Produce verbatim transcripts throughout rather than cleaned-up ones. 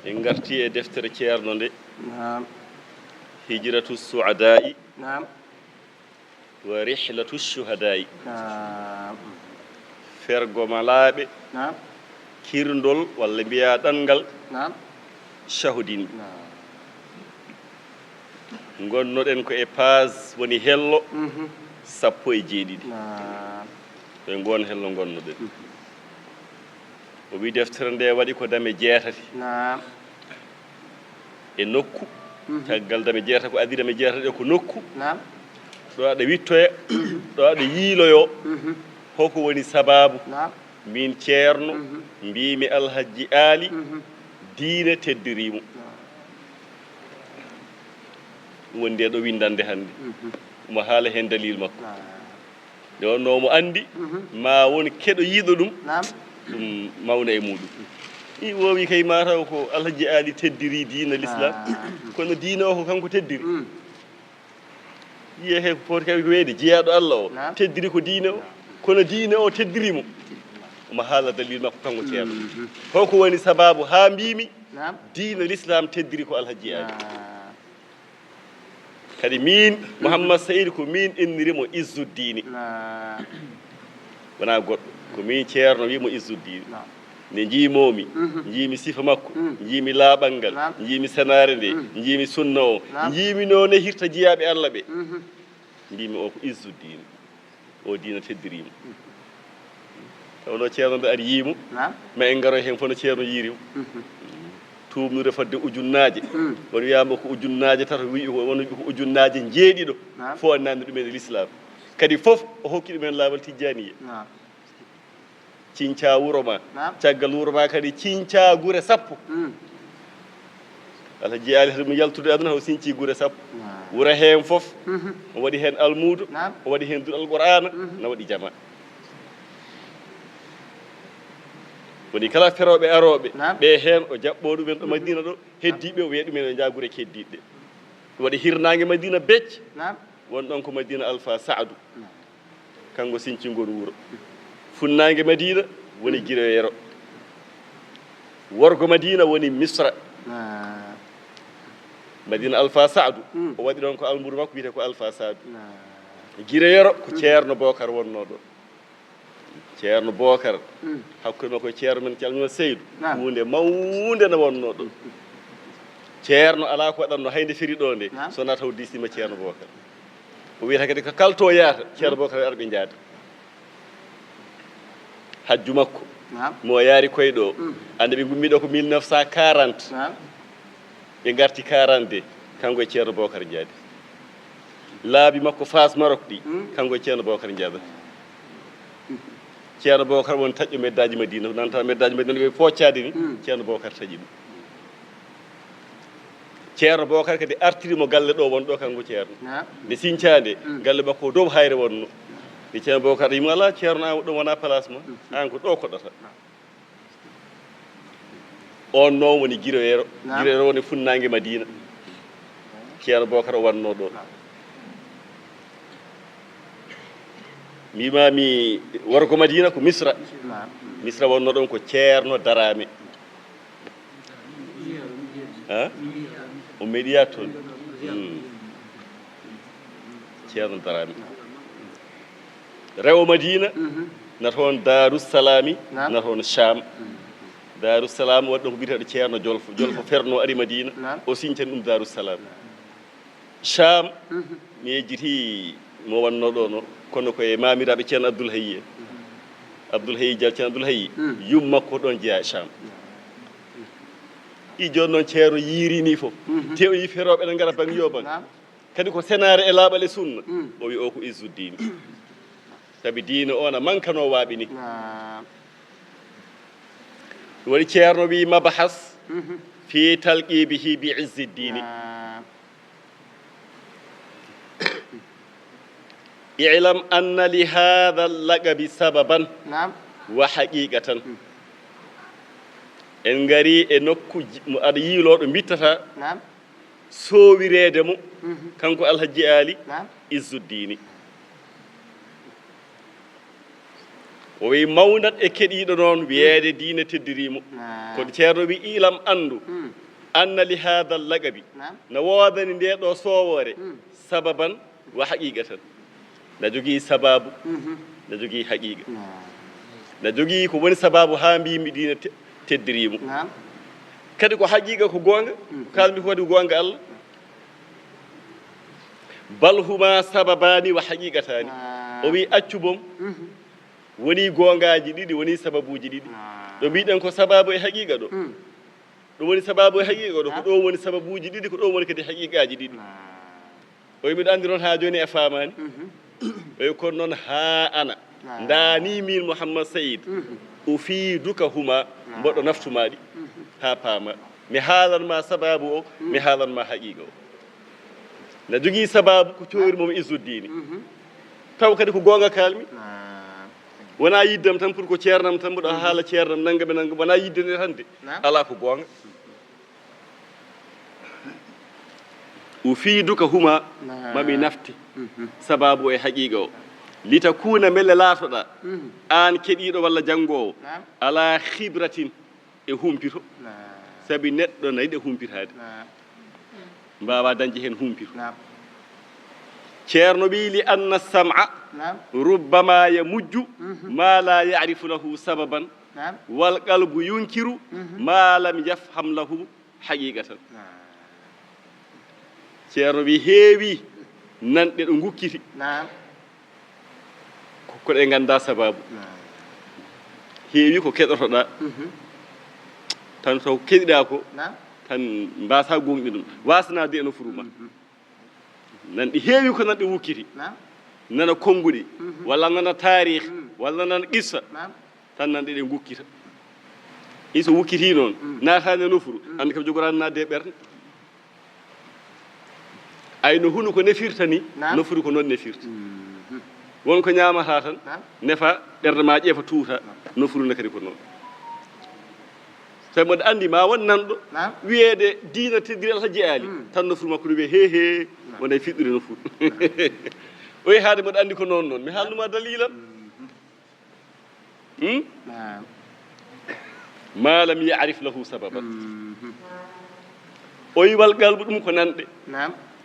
En ngarti e deftere ceerno nde, Naam. Hijratu Su'adaa'i Naam. wa Rihlatu Shuhadaa'i. Naam. Fergo malaaɓe, Naam. kirndol walla mbiyaa ɗanngal Naam. shahudinɓe. Naam. Ngonnoɗen ko e paas woni hello Mhm. sappo e jeeɗiɗi. Naam. Ko e ngoon hello ngonnoɗen. O wii deftere nde waɗi ko dame jeetati. Naam. E nokku, Mhm. caggal dame jeetati ko adii dame jeetati ɗe ko nokku, Naam. ɗo aɗa wittoya, ɗo aɗa yiiloyo, Mhm. hoko woni sababu Naam. min ceerno Mhm. mbiimi Alhajji Aali Mhm. diine teddiriimo. Naam. Ɗum woni nde ɗo winndande hannde. Mhm. Omo haala heen dalil makko. Naam. Nde wonno omo anndi Mhm. ma won keɗo yiɗo ɗum, Naam. ɗum mawna e muɗum. I wowi kay mataw ko Alhajji Aali teddiri diina l'islam. Naam. Kono diina o ko kanko teddiri. Mm. Yiye he ko foti kay ko weyde jeyaaɗo Allah o Naam. teddiri ko diine o. Kono diine o teddiri mo. Omo haala dalil makko kanko ceerno. Mhm. Hoko woni sababu ha mbimi Naam. diina l'islam teddiri ko Alhajji Aali. Naam. Kadi min Mouhammad Saïd ko min inniri mo Izzuddini. Naam. Wona goɗɗo, ko min ceerno wi mo Izzuddini. Naam. Nde jiimomi, Mhm. jiimi sifa makko, Mm. jiimi laaɓal ngal, Naam. jiimi senaare nde, Mm. jiimi sunna o, Naam. jiimi no nehirta jiyaaɓe Allah ɓe. Mhm. Mbimi o ko Izzuddini. O diina teddiriima. Taw no ceerno nde ari yiimo, Naam. ma en ngaro heen fof no ceerno yiirimo. Mhm. Tuubnude fodde ujunnaaje. Mm. Won wiyama ko ujunnaaje tato, wi won ko ujunnaaje njeeɗiɗo. Naam. Fof o nanni ɗumen e l'islam. Kadi fof o hokki ɗumen laawol tijjaniya. Naam. Cinca wuro ma. Naam. Caggal wuro ma kadi cinca gure sappo. Mm. Alhaji Ali haɗum yaltude aduna o sinci gure sappo. Naam. Wuro heen fof Mhm. o waɗi heen almuudo, Naam. o waɗi heen duɗal Qur'aana, Mhm. na waɗi jama. Woni kala ferooɓe arooɓe, Naam. ɓe heen o jaɓɓoo ɗumen ɗo Madina ɗo, heddiiɓe o wiya ɗumen o njaa gure keddiiɗe. Waɗi hirnaange Madina becc, Naam. won ɗon ko Madina Alfa Saadu. Naam. Kanko sinci ngon wuro. Funnaange Madina woni Giro Yero. Worgo Madina woni Misra. Naam. Madina Alfa Saadu, Mm. o waɗi ɗon ko almuru makko wiyetee ko Alfa Saadu. Naam. Giro Yero ko Ceerno Bookar wonnoo ɗo. Ceerno Bookar, Mm. hakkunde makko e Ceerno men calmino Seydu, Naam. huunde mawnde na wonnoo ɗo. Ceerno alaa ko waɗatno hay nde feri ɗo nde, Naam. so na taw diisnima Ceerno Bookar. O wiyata kadi ko kalto yaata, Ceerno Bookar arɓe njaada. Hajju makko, Naam. mo yaari koye ɗo, Mm. ande ɓe ngummi ɗo ko mille neuf cent quarante. Naam. Ɓe ngarti quarante-deux, kanko e Ceerno Bookar njaadi. Laabi makko Faas Marok ɗi, Mm. kanko e Ceerno Bookar njaada. Ceerno Bookar won taƴƴo meddaaji Madina, nanta meddaaji Madina ɓe foccaade ni, Mm. Ceerno Bookar taƴi ɗum. Ceerno Bookar kadi artiri mo galle ɗo won ɗo kanko Ceerno. Naam. Nde sincaande, Mm. galle makko dow hayre wonno. Nde Ceerno Bookar yimo ala Ceerno an ɗum wona place ma, an ko ɗo koɗɗata. On noon woni Giro Yero. Naam. Giro Yero woni funnaange Madina. Ceerno Bookar o wannoo ɗo. Mbimami worgo Madina ko Misra. Naam. Misra wonnoo ɗon ko Ceerno Daraame. Ha? O meɗiya toon. Hmm. Ceerno Daraame. Rewo Madina, Mhm. na toon Daaru Salaami, Naam. na toon Caam. Mm. Daaru Salaam waɗi ɗon ko biyeteeɗo Ceerno Jolfo. Jolfo ferno ari Madina, Naam. O sincani ɗum Daaru Salaam. Caam, Mhm. mi yejjiti mo wannoo ɗo no, kono ko e maamiraaɓe Ceerno Abdul Hayyi en. Abdul Hayyi Jaw, Ceerno Abdul Hayyi, Mm. yum makko ɗon jeyaa Caam. I jooni noon Ceerno yiirini fof. Mhm. Te o yi ferooɓe ne ngara bang yo bang. Naam. Kadi ko senaare e laaɓal e sunna. Mm. O wi o ko Izzuddin. Sabi diine o na mankano waaɓe ni. Naam. Ɗum waɗi Ceerno wi mabahas Mhm. fi talqibihi bi Izziddini. Naam. I'lam anna li hadha laqabi sababan Naam. wa haqiqatan. En ngari e nokku ji-, mo aɗa yiiloo ɗo mbittata Naam. soowireede mo, Mhm. kanko Alhaji Ali Naam. Izzuddini. O wi mawnat e keɗiiɗo noon wiyeede diine teddirii mo. Kono Ceerno wi ilam anndu, anna li haadal laqabi, na woodani ndee ɗo soowoore, sababan wa haqiqatan. Na jogii sababu, na jogii haqiqa. Na jogii ko woni sababu haa mbiimi diine te- teddirii mo. Kadi ko haqiqa, ko goonga, ko kaalmi ko waɗi goonga Allah. Bal huma sababani wa haqiqatani. O wi accu boom, woni goongaaji ɗiɗi, woni sababuuji ɗiɗi. Ɗo mbiɗen ko sababu e haqiqa ɗo. Ɗum woni sababu e haqiqa ɗo, ko ɗo woni sababuuji ɗiɗi, ko ɗo woni kadi haqiqaaji ɗiɗi. O wi miɗo anndi noon haa jooni a faamaani. O wi kono noon haa ana ndaani min Mouhammad Saïd, ufiiduka huma, mboɗo naftumaa ɗi haa paama. Mi haalan ma sababu o, mi haalan ma haqiqa o. Na jogii sababu ko coori mo Izzuddini. Taw kadi ko goonga kaalmi. Wonaa yiddam tan pour ko ceernam tan, mboɗo haala ceernam nangam e nangam, wonaa yidde nde tan de. Alaa, ko goonga. Ufiiduka huma, mami nafti sababu e haqiqa o. Litakuna, mbele laatoɗa aan keɗiiɗo walla janngoowo, ala khibratin, e humpito. Sabi neɗɗo na yiɗi humpitaade, mbaawa dañde heen humpito. Ceerno wi li anna sam'a rubbama yamujju ma la ya'rifu lahu sababan, wal qalbu yunkiru ma lam yafham lahu haqiqatan. Ceerno wi heewi nanɗe ɗo ngukkiti, ko ɗe ngannda sababu. Heewi ko keɗotoɗa tan, taw keɗiɗa ko tan, mbasa goongɗi ɗum, wasanaade e nofuru ma. Nanɗi heewi ko nanɗe wukkiti, nana konnguɗi, walla nana taarih, walla nana qissa, tan nanɗe ɗe ngukkita. Ɗi so wukkiti noon, naataani e nofuru, anndi kam jogoraani naatde e ɓernde. Ay no hunuko nefirta ni, nofuru ko noon nefirta. Won ko ñaamata tan, nefa, ɓernde ma ƴeefa tuuta, nofuru ne kadi ko noon. Sabi mboɗo anndi ma won nanɗo wiyeede diina teddiri Alhaji Ali, tan nofuru makko no wiye he he, wona e fiɗɗude nofuru. O yehi haade mboɗo anndi ko noon noon, mi haalnuma dalilam. Hmm? Ma lam ya'rif lahu sababan. O wi wal qalbu, ɗum ko nanɗe.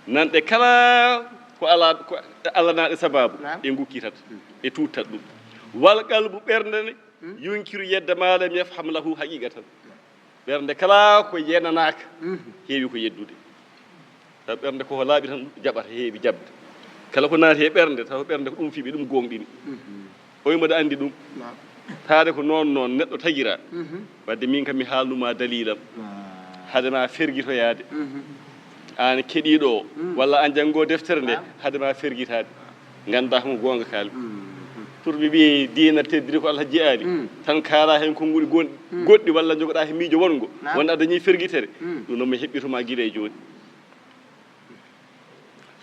Nanɗe kala ko ala, ko alanaaɗe sababu, ɗe ngukkitat, ɗe tuttat ɗum. Wal qalbu, ɓernde ne, yunkiru, yedda ma lam yafham lahu haqiqatan. Ɓernde kala ko yenanaaka, heewi ko yeddude. Taw ɓernde ko laaɓi tan jaɓata, heewi jaɓde. Kala ko naati e ɓernde, taw ɓernde ko ɗum fiɓi, ɗum goongɗini. O wi mboɗo anndi ɗum. Taade ko noon noon neɗɗo tagira. Wadde min kam mi haalnuma dalilam. Hade ma fergitoyaade. Aan keɗiiɗo o, walla aan janngo deftere nde, hade ma fergitaade. Ngannda ko goonga kaali. Pour mi wiye diina teddiri ko Alhaji Ali, tan kaala heen konnguɗi gon-, goɗɗi, walla jogoɗa heen miijo wonngo, wonde a dañi fergitere. Ɗum noon mi heɓɓitoma gila e jooni.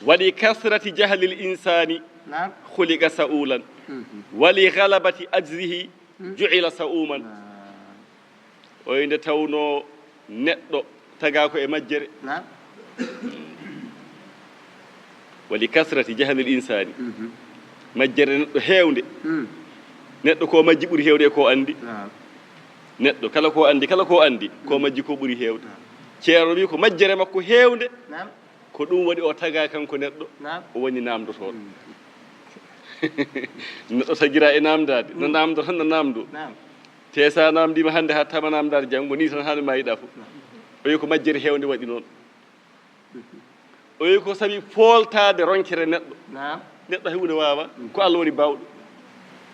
Wali kasrati jahlil insani khuliqa sa'ulan. Wali ghalabati ajzihi ju'ila sa'uman. O wi nde tawnoo neɗɗo tagaa ko e majjere. Wali kasrati jahlil insani. Majjere neɗɗo heewnde. Neɗɗo ko majji ɓuri heewde e ko anndi. Neɗɗo kala ko anndi, kala ko anndi, ko majji ko ɓuri heewde. Ceerno wi ko majjere makko heewnde. Ko ɗum waɗi o tagaa kanko neɗɗo, o woni naamndotooɗo. Neɗɗo tagira e naamndaade, no naamndo tan, no naamndo. Te sa naamndiima hannde, haa tama naamndaade janngo, ni tan haa no maayiɗa fof. O wi ko majjere heewnde waɗi noon. O wi ko sabi fooltaade ronkere neɗɗo. Neɗɗo hay huunde waawa, ko Allah woni baawɗo.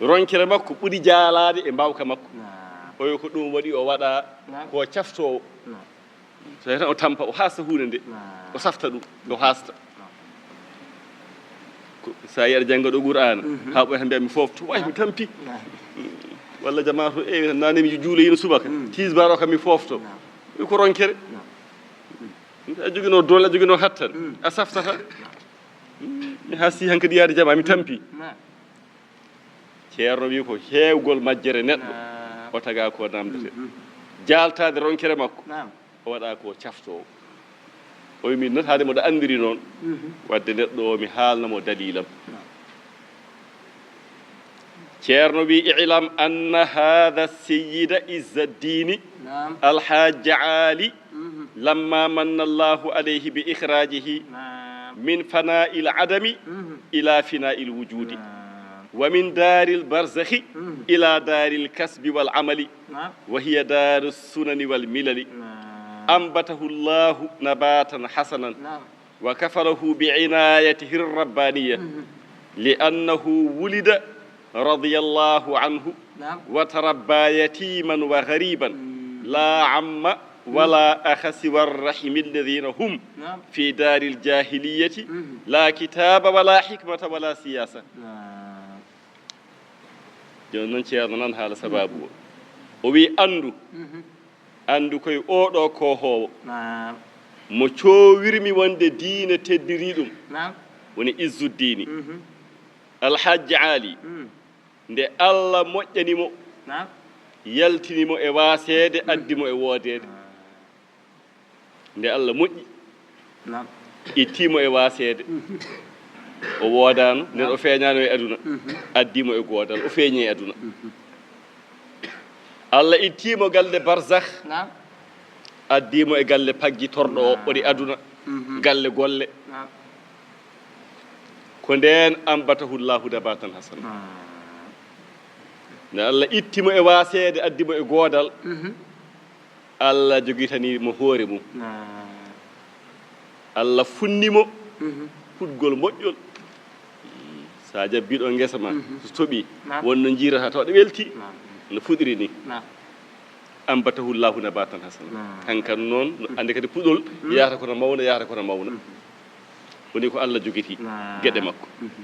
Ronkere makko ɓuri jaalaade e mbaawka makko. O wi ko ɗum waɗi o waɗa ko caftoowo. So tan o tampa, o haasta huunde nde, o safta ɗum, o haasta. Ko, so a yiɗa jannga ɗo Qur'aana, haa ɓooya tan mbiya mi foofto, way mi tampi. Walla jamaa to, eewi, naane mi juuloyiino subaka, tisbaar o kam mi foofto. Wi ko ronkere. A joginoo doole, a joginoo hattan, a saftata. Mi haasti hankadi yaade jamaa, mi tampi. Ceerno wi ko heewgol majjere neɗɗo, o tagaa ko naamndete. Jaaltaade ronkere makko, o waɗa ko caftoowo. O wi min noon, haade mboɗo anndiri noon, wadde neɗɗo o mi haalna mo dalilam. Ceerno wi: اعلم أن هذا السيد عز الدين نعم الحاج علي مهم. لما من الله عليه بإخراجه نعم من فناء العدم مهم. إلى فناء الوجود نعم ومن دار البرزخ مهم. إلى دار الكسب والعمل نعم وهي دار السنن والملل نعم أنبته الله نباتا حسنا نعم وكفله بعنايته الربانية مهم. لأنه ولد رضي الله عنه نعم وتربى يتيما وغريبا مم. لا عم ولا أخ سوى الرحم الذين هم نعم في دار الجاهلية مهم. لا كتاب ولا حكمة ولا سياسة. نعم Jooni noon Ceerno nan haala sabaabu o. O wi: "Anndu, مهم. anndu koye oo ɗoo koohoowo نعم mo coowirmi wonde diine teddiri ɗum, نعم woni Izzuddiini, مهم. Alhajji Aali, مم. nde Allah moƴƴani mo, نعم yaltini mo e waaseede, addi mo e woodeede." Nde Allah moƴƴi, نعم itti mo e waaseede. O woodaano, nden o feeñaano e aduna. Addi mo e goodal, o feeñi e aduna. Allah itti mo galle barzakh, نعم addi mo e galle paggi torɗo o, o ɗi aduna, مهم. galle golle. نعم Ko ndeen أنبته الله نباتا حسنا. نعم Nde Allah itti mo e waaseede, addi mo e goodal, مهم. Allah jogitani mo hoore mum. نعم Allah funni mo مهم. fuɗgol moƴƴol. So a jabbii ɗo ngesa ma, Mhm. so toɓii, Naam. won no njiirata tawa ɗo welti, Naam. no fuɗiri ni. Naam. أنبته الله نباتا حسنا. Naam. Hankan noon, no ande kadi puɗol, yahata kono mawna, yahata kono mawna. Woni ko Allah jogiti Naam. geɗe makko. Mhm.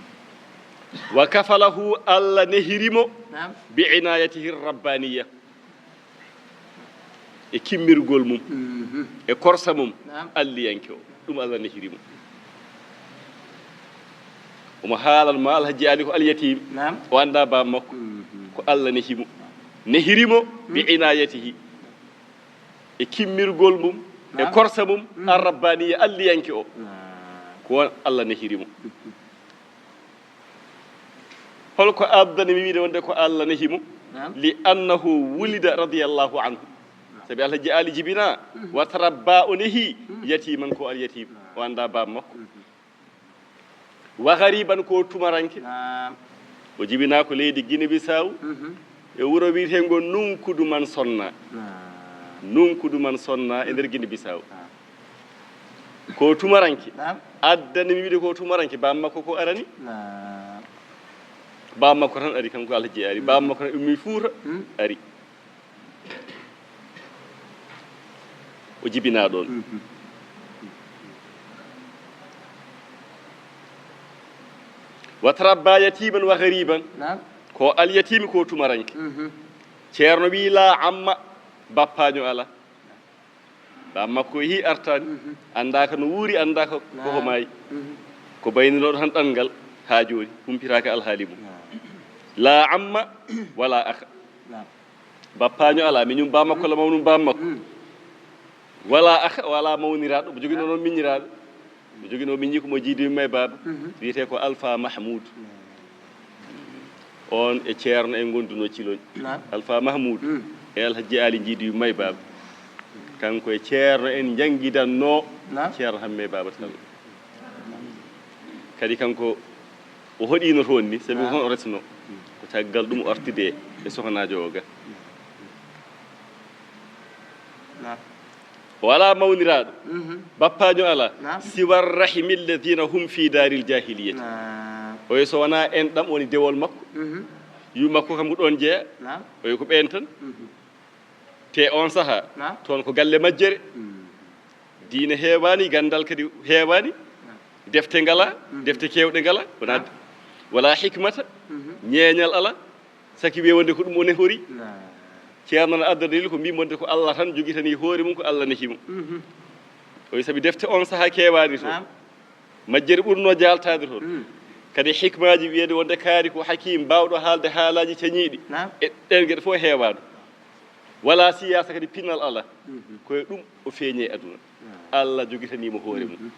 وكفله, Allah nehiri mo, Naam. بعنايته الربانية. E kimmirgol mum, Mhm. e korsa mum, Naam. alliyanke o. Ɗum Allah nehiri mo. Omo haalan ma Alhaji Ali ko alyatim. Naam. O annda baaba makko. Mhm. Ko Allah nehi mo. Nehiri mo بعنايته. E kimmirgol mum, e Naam. korsa mum, Mhm. الربانية, alliyanke o. Naam. Ko on Allah nehiri mo. Holko addani mi wiide wonde ko Allah nehi mo? Naam. لأنه ولد رضي الله عنه. Sabi Alhaji Ali jibina, وتربى, o nehi, يتيما, ko alyatim. O annda baaba makko. وغريبا, ko tumaranke. Naam. O jibina ko leydi Guinée Bissau, Mhm. e wuro wiyetengo Nunkudu Mansonna. Naam. Nunkudu Mansonna e nder Guinée Bissau. Naam. Ko tumaranke. Naam. Addani mi wiide ko tumaranke, baaba makko ko arani. Naam. Baaba makko tan ari, kanko Alhaji Ali. Baaba makko tan ummi Fuuta, Hmm. ari. O jibina ɗon. Mhm. وتربى يتيما وغريبا. Naam. Ko alyatim, ko tumaranke. Mhm. Ceerno wi: لا عم, bappaño ala. Baaba makko yehi artani. Mhm. Annda ka no wuuri, annda ka ko Naam. Maayi. Mhm. Ko bayninoɗo tan ɗanngal haa jooni, humpitaaka alhaali mum. Naam. لا عم ولا أخ. Naam. Bappaño ala, miñum baaba makko la mawnum baaba makko. Mm. ولا أخ, wala mawniraaɗo, mo joginoo noon miñiraaɓe. Mo joginoo miñi ko mo jiidi yumma e baaba. Mhm. Wiyetee ko Alfa Mahmoud. On e ceerno en ngondunoo Ciloñ. Naam. Alfa Mahmoud Mm. e Alhaji Ali njiidi yumma e baaba. Kanko e ceerno en njanngidanno Naam. Ceerno Hamme Baaba Sall. Kadi kanko o hoɗiino toon ni, sabi ko toon o resno. Ko caggal ɗum o artide e sohnaajo o ga. Naam. Wala mawniraaɗo, Mhm. bappaño ala, Naam. سوى الرحم الذين هم في دار الجاهلية. Naam. Oyo so wonaa enɗam woni dewol makko, Mhm. yu makko kam ko ɗoon jeeya, Naam. oyo ko ɓeen tan. Mhm. Te on saha, Naam. toon ko galle majjere. Mm. Diine heewaani, ganndal kadi heewaani, Naam. defte ngala, Mm. defte keewɗe ngala, wonaa Naam. wala hikmata, Mhm. ñeeñal ala, saki wiye wonde ko ɗum o nehori. Naam. Ceerno no adda dalil ko mbi wonde ko Allah tan jogitani hoore mum, ko Allah nehi mo. Mhm. Oyi sabi defte on saha keewaani to. Naam. Majjere ɓurnoo jaaltaade toon. Mm. Kadi hikmaaji wiyeede wonde kaari ko hakim baawɗo haalde haalaaji cañiiɗi. Naam. E ɗeen geɗe fof heewaano. Wala siyaasa kadi pinal ala. Mhm. Ko e ɗum o feeñi e aduna. Naam. Allah jogitanii mo hoore mum. Mhm.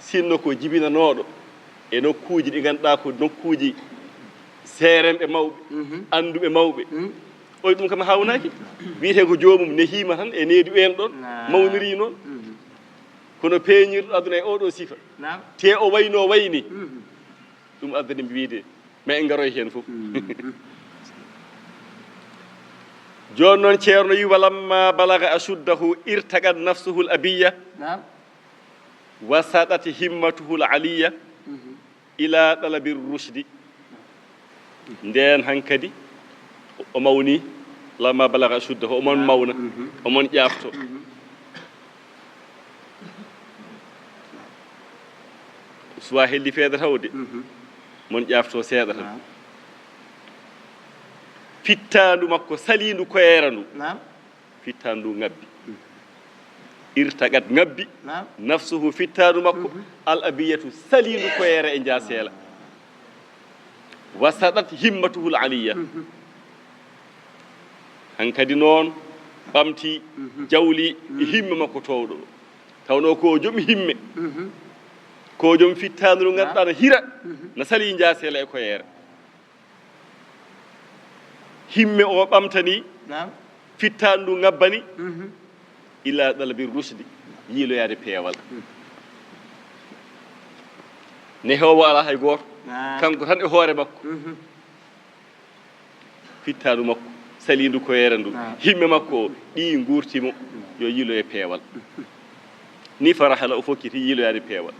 Sinno ko jibinanooɗo, E nokkuuji ɗi ngannduɗaa ko nokkuuji seerenɓe mawɓe, annduɓe mawɓe. Oy, ɗum kam hawnaaki. Wiyetee ko joomum nehiima tan e needu en ɗon, mawniri noon. Kono peeñirɗo aduna e oɗo sifa. Te o wayno wayni. Ɗum addani mi wiyde, ma en ngaroy heen fof. Jooni noon, Ceerno wi, "Walamma balaga ashuddahu irtaqat nafsuhu al-abiyya, wa saɗat himmatuhu al-aliyya, ila talabi rushdi." Ndeen hankadi o mawni, "lamma balaga ashuddahu", omon mawna, omon ƴaafto. Suwa helli feeda taw de, mon ƴaafto seeɗa tan. Fittaandu makko saliindu koyeera ndu. Fittaandu ngabbi. Irtaqat ngabbi. Nafsuhu, fittaandu makko. Al abiyatu, saliindu koyeera e njaaseela. Wa saɗat himmatuhu al aliyya. Hankadi noon ɓamti, jawli e himme makko toowɗo. Tawno ko joom himme. Ko joom fittaandu ndu ngannduɗaa na hira, na salii njaaseela e koyeera. Himme o ɓamtani, fittaandu ndu ngabbani, ila talabi rushdi, yiiloyaade peewal. Nehoowo alaa hay gooto, kanko tan e hoore makko. Fittaandu makko, saliindu koyeera ndu, himme makko o, ɗi nguurti mo, yo yiilo e peewal. Ni farahla o fokkiti yiiloyaade peewal.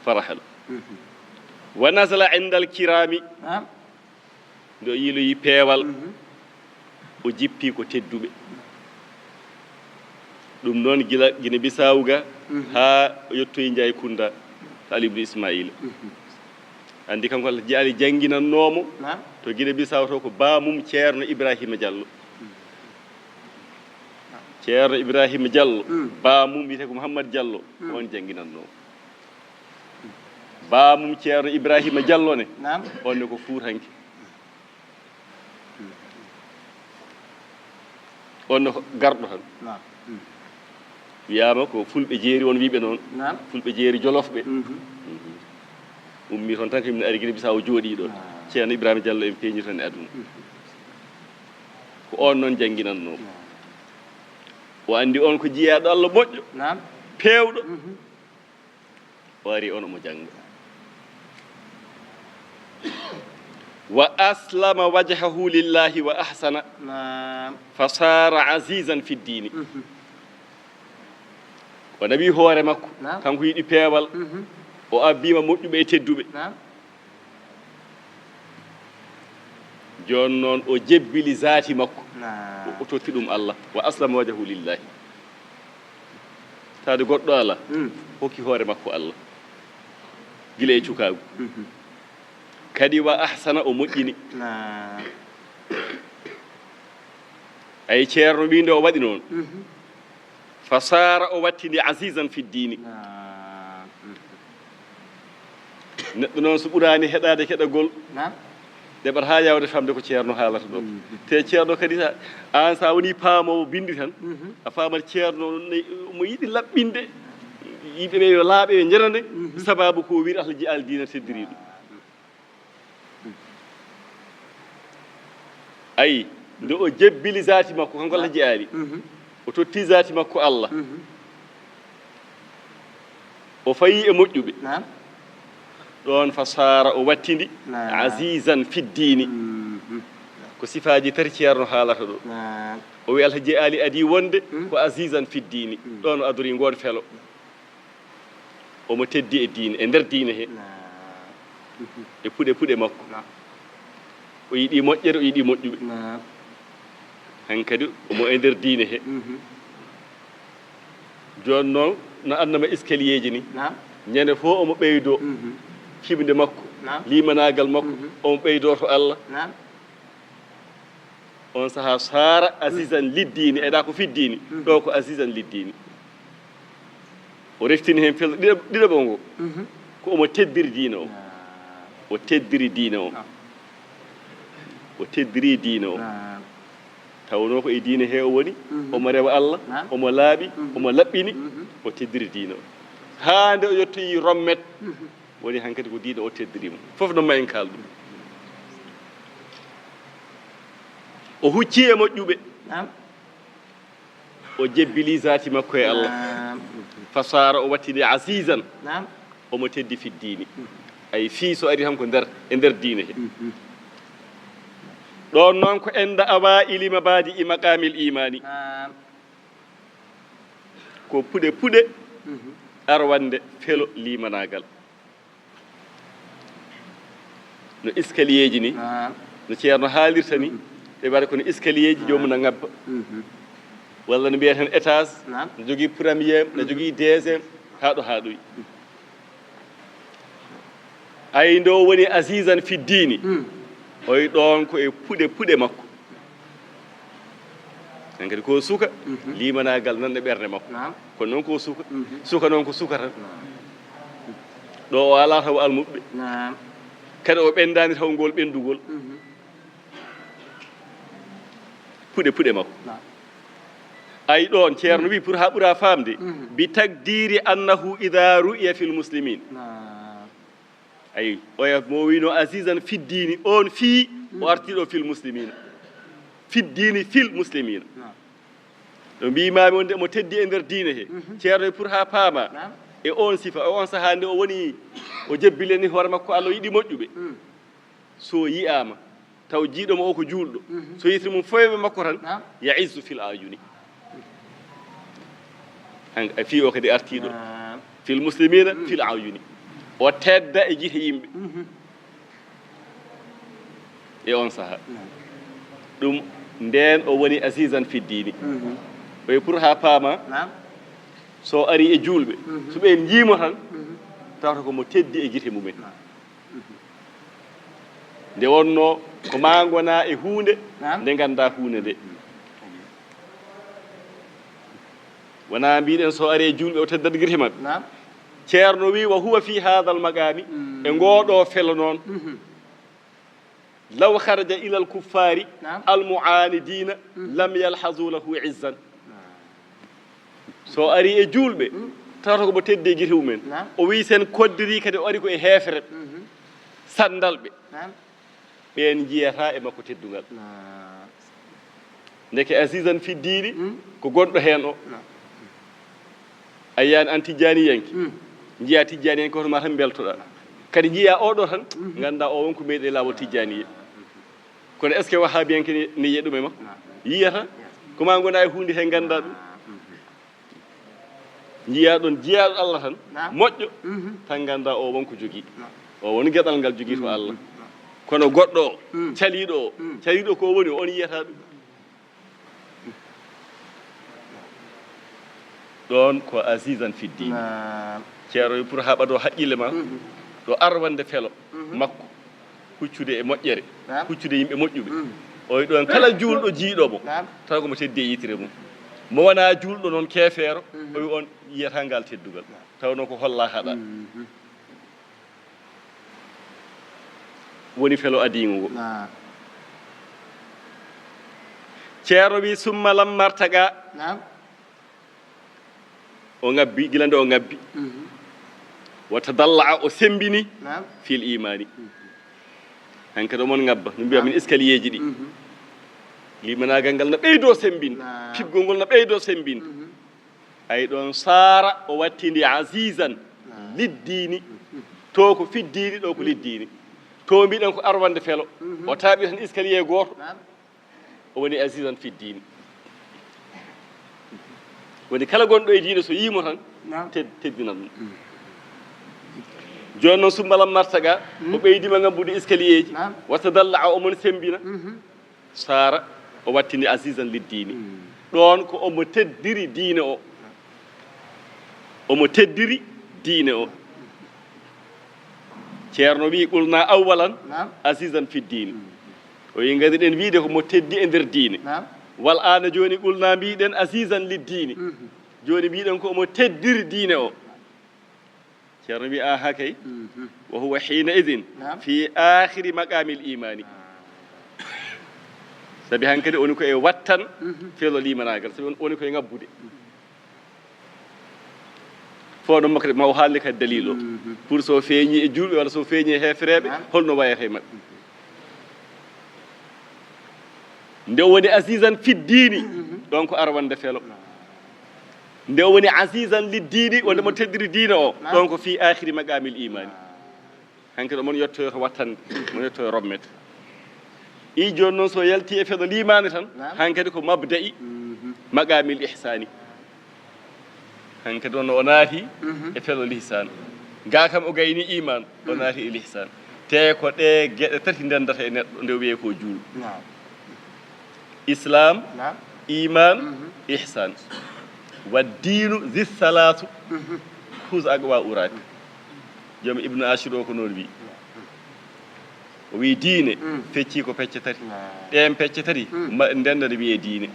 Farahla. Wa nazala indal kirami. Nde o yiiloyi peewal, o jippi ko tedduɓe. Ɗum noon, gila Gine Bisaawu ga, haa o yettoyi Njaay Kunda, to Ali ibnu Ismaila. Anndi kanko Alhaji Ali jannginannoomo to Gine Bisaawu to ko baamum Ceerno Ibrahima Diallo. Ceerno Ibrahima Diallo, baamum wiyetee ko Mouhammad Diallo, ko oon jannginannoomo. Baamum Ceerno Ibrahima Diallo ne, oon ne ko Fuutanke. On no garɗo tan. Naam. Wiyaama ko Fulɓe Jeeri on wiiɓe noon. Naam. Fulɓe Jeeri Jolof ɓe. Mhm. Ummi toon tan, ko min ari Gine Bisaawo jooɗii ɗo. Naam. Ceerno Ibrahima Diallo en peeñi toon e aduna. Mhm. Ko oon noon jannginannoo. Naam. O anndi on ko jiyaaɗo Allah moƴƴo. Naam. Peewɗo. Mhm. O ari on omo jannga. Wa aslama wajhahu lillahi wa ahsana. Naam. Fa sara azizan fi ddini. Mhm. O nawi hoore makko. Naam. Kanko yiɗi peewal. Mhm. O abbiima moƴƴuɓe e tedduɓe. Naam. Jooni noon o jebbili zaati makko. Naam. O, o totti ɗum Allah. Wa aslama wajhahu lillahi. Taade goɗɗo alaa. Mm. Hokki hoore makko Allah. Gila e cukaagu. Mhm. Kadi wa ahsana, o moƴƴini. Naam. Ay ceerno wi nde o waɗi noon. Mhm. Fa sara, o wattini azizan fi ddini. Naam. Neɗɗo noon so ɓuraani heɗaade keɗagol, naam, ɗeɓat haa yaawde famde ko ceerno haalata ɗo. Mhm. Te ceerno kadi sa, aan sa woni paamoowo binndi tan, mhm, a faamat ceerno ne, omo yiɗi laɓɓinde yimɓe ɓe yo laaɓe, yo njenane, mhm, sababu ko wiri Alhaji Ali diina teddiriiɗo. Ayi, nde o jebbili zaati makko, kanko Alhaji Ali, mhm, o totti zaati makko Allah. Mhm. O fayi e moƴƴuɓe. Naam. Ɗoon fa sara, o wattindi, naam, azizan fi ddini. Mhm. Ko sifaaji tati ceerno haalata ɗo. Naam. O wi Alhaji Ali adii wonde, mhm, ko azizan fi ddini. Mhm. Ɗoon o adori ngoon felo. Omo teddi e diine, e nder diine he. Naam. E puɗe puɗe makko. Naam. O yiɗi moƴƴere, o yiɗi moƴƴuɓe. Naam. Hankadi omo e nder diine he. Mhm. Jooni noon no annama escalier ji ni. Naam. Ñande fof omo ɓeydo, mhm, fiɓnde makko, naam, limanaagal makko, mhm, omo ɓeydo to Allah. Naam. On sahaa sara azizan liddiini, eɗa ko fiddiini, mhm, ɗo ko azizan liddiini. O reftini heen fel ɗiɗo-, ɗiɗaɓo ngo. Mhm. Ko omo teddiri diine o. Ah. O teddiri diine o. Ah. O teddiri diine o. Ah. Tawnoo ko e diine he o woni, mhm, omo rewa Allah, naam, omo laaɓi, mhm, omo laɓɓini, mhm, o teddiri diine o. Haa nde o yettoyi Rommet, mhm, Woni hankadi ko diine o teddiri mo. Fof noon ma en kaal ɗum. O huccii e moƴƴuɓe. Naam. O jebbili zaati makko e Allah. Naam. Fasaara o wattini azizan. Naam. Omo teddi fi diini. Ay fii so ari tan ko nder, e nder diine he. Mhm. Ɗoon noon ko enda awaa'ili mabaadi'i maqaamil iimaani. Naam. Ko puɗe puɗe Mhm. arwannde felo limanaagal. No escalier ji ni, Naam. No Ceerno haalirta ni, Mhm. Ɓe mbaɗa kono escalier ji, Naam. Joomum na ngabba. Mhm. Walla no mbiyeten étage, Naam. No jogii premier, no Mhm. Jogii deuxième, haa ɗo haaɗoyi. Ay ndo woni azizan fi diini, Mm. Oy ɗoon ko e puɗe puɗe makko. Hankadi ko suka, Mhm. Limanaagal nan e ɓernde makko. Naam. Kono noon ko suka. Mhm. Suka noon ko suka tan. Naam. Ɗo o alaa taw almuɓɓe. Naam. Kadi o ɓendaani taw ngol ɓendugol. Mhm. Puɗe puɗe makko. Naam. Ay ɗoon, Ceerno Mhm. Wi, pour haa ɓura faamde, Mhm. Bi takdiri annahu ida ru'iya fil muslimin. Naam. Ayi, oya mo wino azizan fi diini, on fii, o Mm. artiiɗo fil muslimina. Fi diini fil muslimina. Naam. Ɗo mbiimaami wonde omo teddi e nder diine he. Mhm. Ceerno e pour haa paama. Naam. E on sifa, e on sahaa nde o woni, o jebbilani hoore makko Allah, o yiɗi moƴƴuɓe. Mm. So yi'aama, taw jiiɗo mo o ko juulɗo. Mhm. So yetri mum foyɓe makko tan, Naam. Ya'izzu fil ayuni. An, a fii o kadi artiiɗo. Naam. Fil muslimina, Mm. fil ayuni. O tedda e gite yimɓe. Mhm. E on saha. Naam. Ɗum, ndeen o woni azizan fi diini. Mhm. Oye pour haa paama, Naam. So ari e juulɓe, Mhm. So ɓe njiimo tan, Mhm. Tawata ko mo teddi e gite mumen. Naam. Nde wonno ko ma ngona e huunde, Naam. Nde ngannda huunde nde. Wona mbiɗen so ari e juulɓe o teddat gite maɓɓe. Naam. Ceerno wi, wa huwa fi hadha al maqami, Mm. E ngoɗo felo noon. Mhm. Law kharaja ila al kuffari Naam. Al mu'anidina Mhm. Lam yalhazu lahu izzan. Naam. So ari e juulɓe, Mm. Tawata ko mo teddi e gite mumen. Naam. O wi sen koddiri kadi o ari ko e heefere. Mhm. Sandalɓe. Naam. Ɓeen njiyata e makko teddungal. Naam. Ndeke azizan fi diini Mm. Ko gonɗo heen o. Naam. A yiyani an tijjaniyanke. Mm. Njiya tijjaniyanke hoto ma tan mbeltoɗa. Kadi njiya oɗo tan, Mhm. Ngannda o wonko meeɗi e laawol tijjaniye. Kono est-ce que wahabiyanke ne, ne yiya ɗum e makko? Naam. Yiyata. Ko ma ngona e huunde he ngannda ɗum. Naam. Mhm. Njiya ɗon, jiyaaɗo Allah tan, Naam. Moƴƴo, Mhm. Tan ngannda o won ko jogii. Naam. O won geɗal ngal jogii to Mhm. Allah. Naam. Kono goɗɗo o, Mm. Caliiɗo o, Mm. Caliiɗo ko woni, on yiyata ɗum. Ɗoon ko azizan fi diini. Naam. Ceerno wi pour haɓado haqqille ma, Mhm. Ɗo arwande felo Mhm. Makko, huccude e moƴƴere, Naam. Huccude yimɓe moƴƴuɓe. Mhm. O wi ɗoon kala juulɗo jiiɗo mo, Naam. Taw ko mo teddi e yitere mum. Mo wona juulɗo noon keefeero, Mhm. O wi on yiyata ngal teddugal. Naam. Taw noon ko holla haɗa. Mhm. Woni felo adiiŋo ngo. Naam. Ceerno wi summa lammartaga. Naam. O ngabbi, gila nde o ngabbi. Mhm. Wa tadalla'a, o sembini. Naam. Fil imaani. Mhm. Hankadi omon ngabba, no mbiya Naam. Min escalier ji ɗi. Mhm. Limanaagal ngal na ɓeydo sembin. Naam. Pibgol ngol na ɓeydo sembin. Mhm. Ay ɗoon saara o wattindi azizan Naam. Liddiini. Mhm. To ko fiddiini, ɗo ko liddiini. To mbiɗen ko arwande felo. Mhm. O taaɓi tan escalier gooto. Naam. O woni azizan fi diini. Woni kala gonɗo e diine so yiimo tan, Naam. Ted-, teddinat ɗum. Mm. Jooni noon summa lammartaga, Mm. O ɓeydima ngabbude escalier ji, Naam. Wa tadalla'a, omon sembina. Mhm. Saara, o wattini azizan lid diini. Mm. Ɗoon ko omo teddiri diine o. Omo teddiri diine o. Ceerno wi, qulna awwalan Naam. Azizan fi diini. Mm. O wi, ngariɗen wiide ko mo teddi e nder diine. Naam. Wal aana jooni qulna mbiɗen azizan lid diini. Mhm. Jooni mbiɗen ko omo teddiri diine o. Ceerno wi, aha kay. Mhm. Wa huwa hiina idin Naam. Fi akhiri maqamil imani. Ah. Sabi hankadi oni ko e wattan Mhm. Felo limanaagal. Sabi on, oni ko e ngabbude. Mhm. Kono makko de, ma o haalni kadi dalil o. Pour so feeñi e juulɓe walla so feeñi e heefereeɓe, holno wayata e maɓɓe? Nde o woni azizan fi diini, ɗon ko arwande felo. Nde o woni azizan li diini, wonde mo teddiri diina o, ɗon ko fi akhiri maqamil imani. Hankadi omon yettoyo to wattande, mon yettoyo rommete. I jooni noon so yalti e felo limaani tan, hankadi ko mabda'i maqamil ihsani. Hankadi on o naati e felo lihsan. Ga kam o gayni iman, o naati e lihsan. Te ko ɗe geɗe tati ndendata e neɗɗo nde o wiyee ko juul. Islam, iman, ihsan. Wa diinu zi salatu. Khuz aqwa urak. Joom Ibnu Ashur o ko noon wi. O wi diine fecci ko pecce tati. Ɗeen pecce tati ma ndenda nde wiyee diine.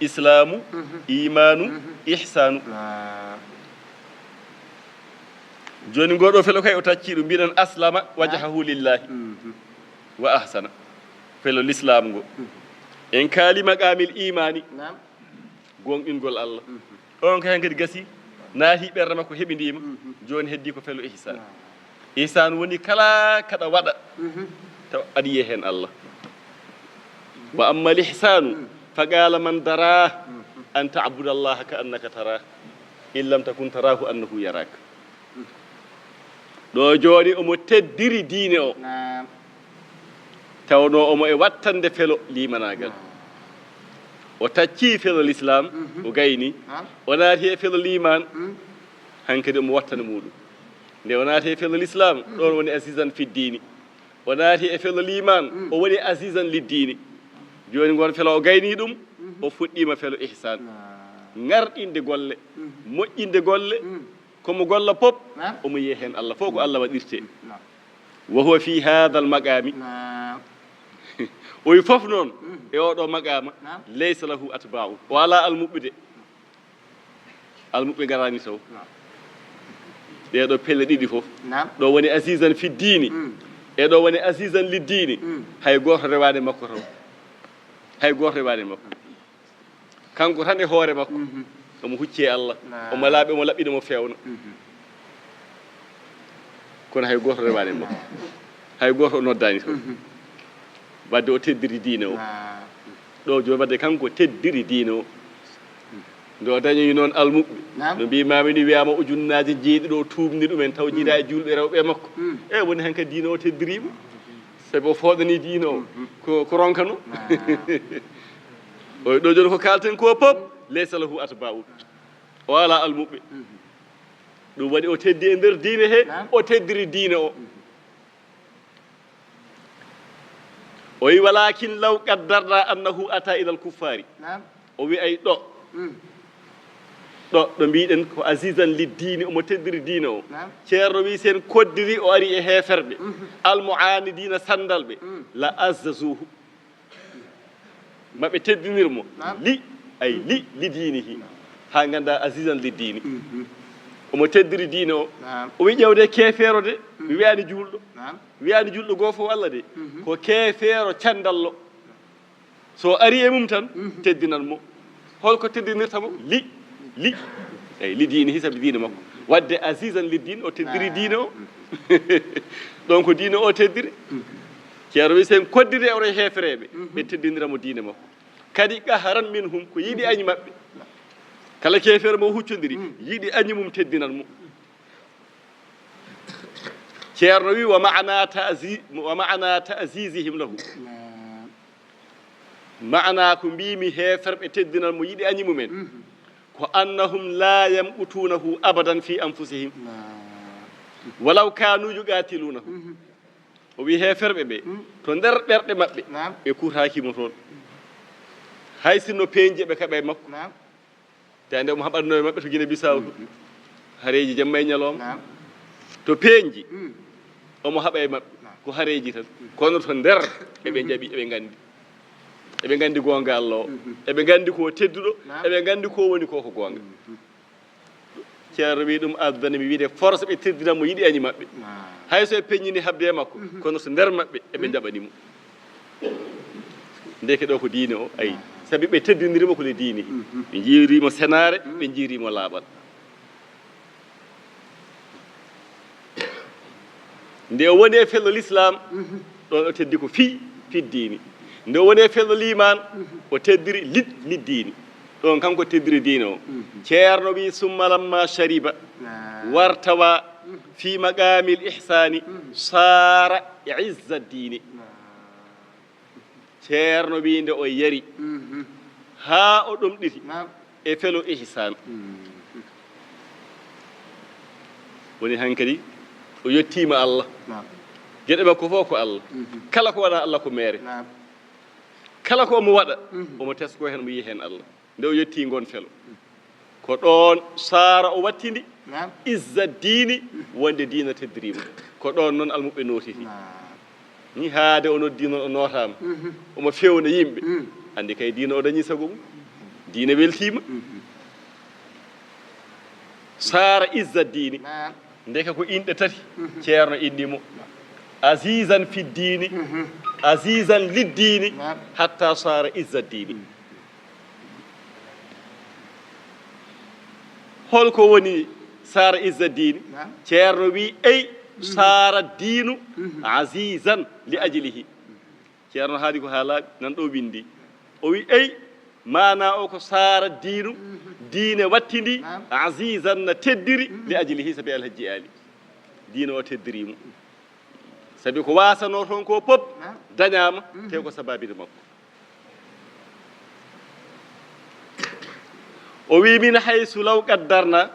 Islaamu, imaanu, ihsaanu. Jooni ngo ɗo felo kay o tacci ɗum mbiɗen aslama wajhahu lillahi wa ahsana. Felo l'islam ngo. En kaali maqamil imani. Gonɗingol Allah. Ɗon ko hen kadi gasi, naati ɓernde makko heɓindiima. Jooni heddi ko felo ihsan. Ihsan woni kala kaɗa waɗa taw aɗa yiya hen Allah. Wa amma al ihsanu fa qala man dara an ta'buda Allah ka annaka tara in lam takun tarahu annahu yarak. Ɗo jooɗi omo teddiri diine o. Tawno omo e wattande felo limanaagal. O tacci felo l'islam, o gayni. O naati e felo liman, hankadi omo wattana muɗum. Nde o naati e felo l'islam, ɗon woni azizan fi diini. O naati e felo liman, o woni azizan li diini. Jooni ngon felo o gayni ɗum, o fuɗɗima felo ihsan. Ngarɗinde golle, moƴƴinde golle, komo golla pop, omo yiya hen Allah. Fof ko Allah waɗirte. Wa huwa fi hadha al maqami. O wi fof noon e oɗo maqama, laysa lahu atba'un. O ala almuɓɓude. Almuɓɓe garani taw. Ɗeɗo pelle ɗiɗi fof. Ɗo woni azizan fi diini. E ɗo woni azizan li diini. Hay goto rewani makko taw. Hay goto rewani makko. Kanko tan e hoore makko. Omo hucci e Allah. Omo laaɓi, omo laɓɓina mo fewna. Kono hay goto rewani makko. Hay goto o noddani toon. Wadde o teddiri diine o. Ɗo jooni wadde kanko teddiri diine o. Nde o dañoyi noon almuɓɓe. No mbimami ni wiyama ujunnaaji jeeɗiɗo o tuubni ɗumen taw jiiɗa e juulɓe rewɓe e makko. E woni hankadi diine o teddirima. Sabi o fooɗani diine o ko, ko ronkano. O ɗo jooni ko kalten ko pop, laysa lahu atba'u. O ala almuɓɓe. Ɗum waɗi o teddi e nder diine he, o teddiri diine o. O wi walakin law qaddarna annahu ata ila al kuffari. O wi ay ɗo. Ɗo, ɗo mbiɗen ko azizan li diini, omo teddiri diine o. Ceerno wi sen koddiri o ari e heeferɓe. Almu'anidina sandalɓe. La azzazuhu. Maɓe teddinir mo. Li, ay li, li diinihi. Ha ganda azizan li diini. Omo teddiri diine o. O wi ƴewde keefeero de, mi wiyani juulɗo. Wiyani juulɗo goo fof Allah de. Ko keefeero candallo. So ari e mum tan, teddinan mo. Holko teddinirta mo? Li, li. Eyi, li diinihi, sabi diine makko. Wadde azizan li diin, o teddiri diine o. Ɗon ko diine o teddiri. Ceerno wi sen koddiri e oɗo heefereɓe, ɓe teddinira mo diine makko. Kadi qahran minhum, ko yiɗi añi maɓɓe. Kala keefeero mo huccondiri, yiɗi añi mum teddinan mo. Ceerno wi wa maana ta'zi-, wa maana ta'zizihim lahu. Maana ko mbimi heeferɓe teddinal mo yiɗi añi mumen. Ko annahum la yamqutunahu abadan fi anfusihim. Walaw kanu yuqatilunahu. O wi heeferɓe ɓe, to nder ɓerɗe maɓɓe, ɓe kurhaki mo toon. Hay sinno peñje ɓe kaɓa e makko. Te ande omo haɓatno e maɓɓe to Guinée Bissau to. Hareji jamma e ñalawma. To peñji, omo haɓa e maɓɓe. Ko hareji tan. Kono to nder, eɓe jaɓi, eɓe gandi. Eɓe gandi gonga Allah o. Eɓe gandi ko tedduɗo, eɓe gandi ko woni ko ko gonga. Ceerno wi ɗum addani mi wiide force ɓe teddina mo yiɗi añi maɓɓe. Hay so ɓe peññini habde e makko, kono so nder maɓɓe, eɓe jaɓani mo. Ndeke ɗo ko diine o, ayi. Sabi ɓe teddiniri mo ko le diine. Ɓe jiiri mo senaare, ɓe jiiri mo laaɓal. Nde o woni e fello l'islam, ɗon o teddi ko fii, fii diini. Nde o woni e fello liimaan, o teddiri lid, lid diini. Ɗon kanko teddiri diine o. Ceerno wi, "Summa lamma shariba wartawa fi maqamil ihsani, sara izza diini." Ceerno wi, nde o yari, haa o ɗomɗiti e felo ihsan. Woni hankadi o yettiima Allah. Geɗe makko fof ko Allah. Kala ko wonaa Allah ko meere. Kala ko omo waɗa, omo tesko heen, omo yiya heen Allah. Nde o yettii ngoon felo, ko ɗoon saara o wattindi izza diini, wonde diina teddiriima. Ko ɗoon noon almuɓɓe nootiti. Ni haade o noddi noon, o nootaama. Omo fewna yimɓe. Anndi kay diina o dañii sago mum. Diina weltiima. Saara izza diini. Ndeke ko inɗe tati. Ceerno inni mo. Azizan fi diini. Azizan lid diini. Hatta saara izza diini. Holko woni saara izza diini? Ceerno wi, "Ey, saara diinu azizan li ajlihi." Ceerno haali ko haa laaɓi, nan ɗo windi. O wi, "Ey, maana o ko saara diinu, diine wattindi, azizan na teddiri, li ajlihi, sabi Alhaji Ali." Diine o teddiri mo. Sabi ko waasano toon ko pop dañaama, te ko sababide makko. O wi, "Min haysu law qaddarna."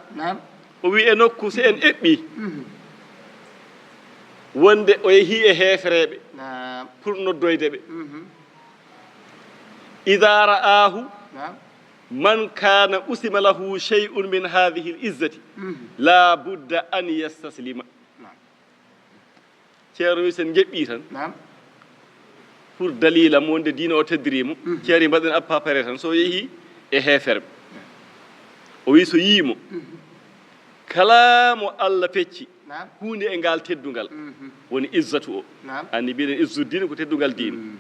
O wi, "E nokku so en eɓɓi wonde o yehi e heefereɓe pour noddoyde ɓe. Ida ra'ahu man kana usima lahu shay'un min hadhihi al-izzati, la budda an yastaslima." Ceerno wi, "Sen njeɓɓi tan, pour dalila mo wonde diina o teddiri mo, ceeri mbaɗen appa pare tan, so yehi e heeferɓe." O wi, "So yii mo, kala mo Allah fecci huunde e ngal teddungal, woni izzatu o." Anndi mbiɗen izzu diine ko teddungal diine.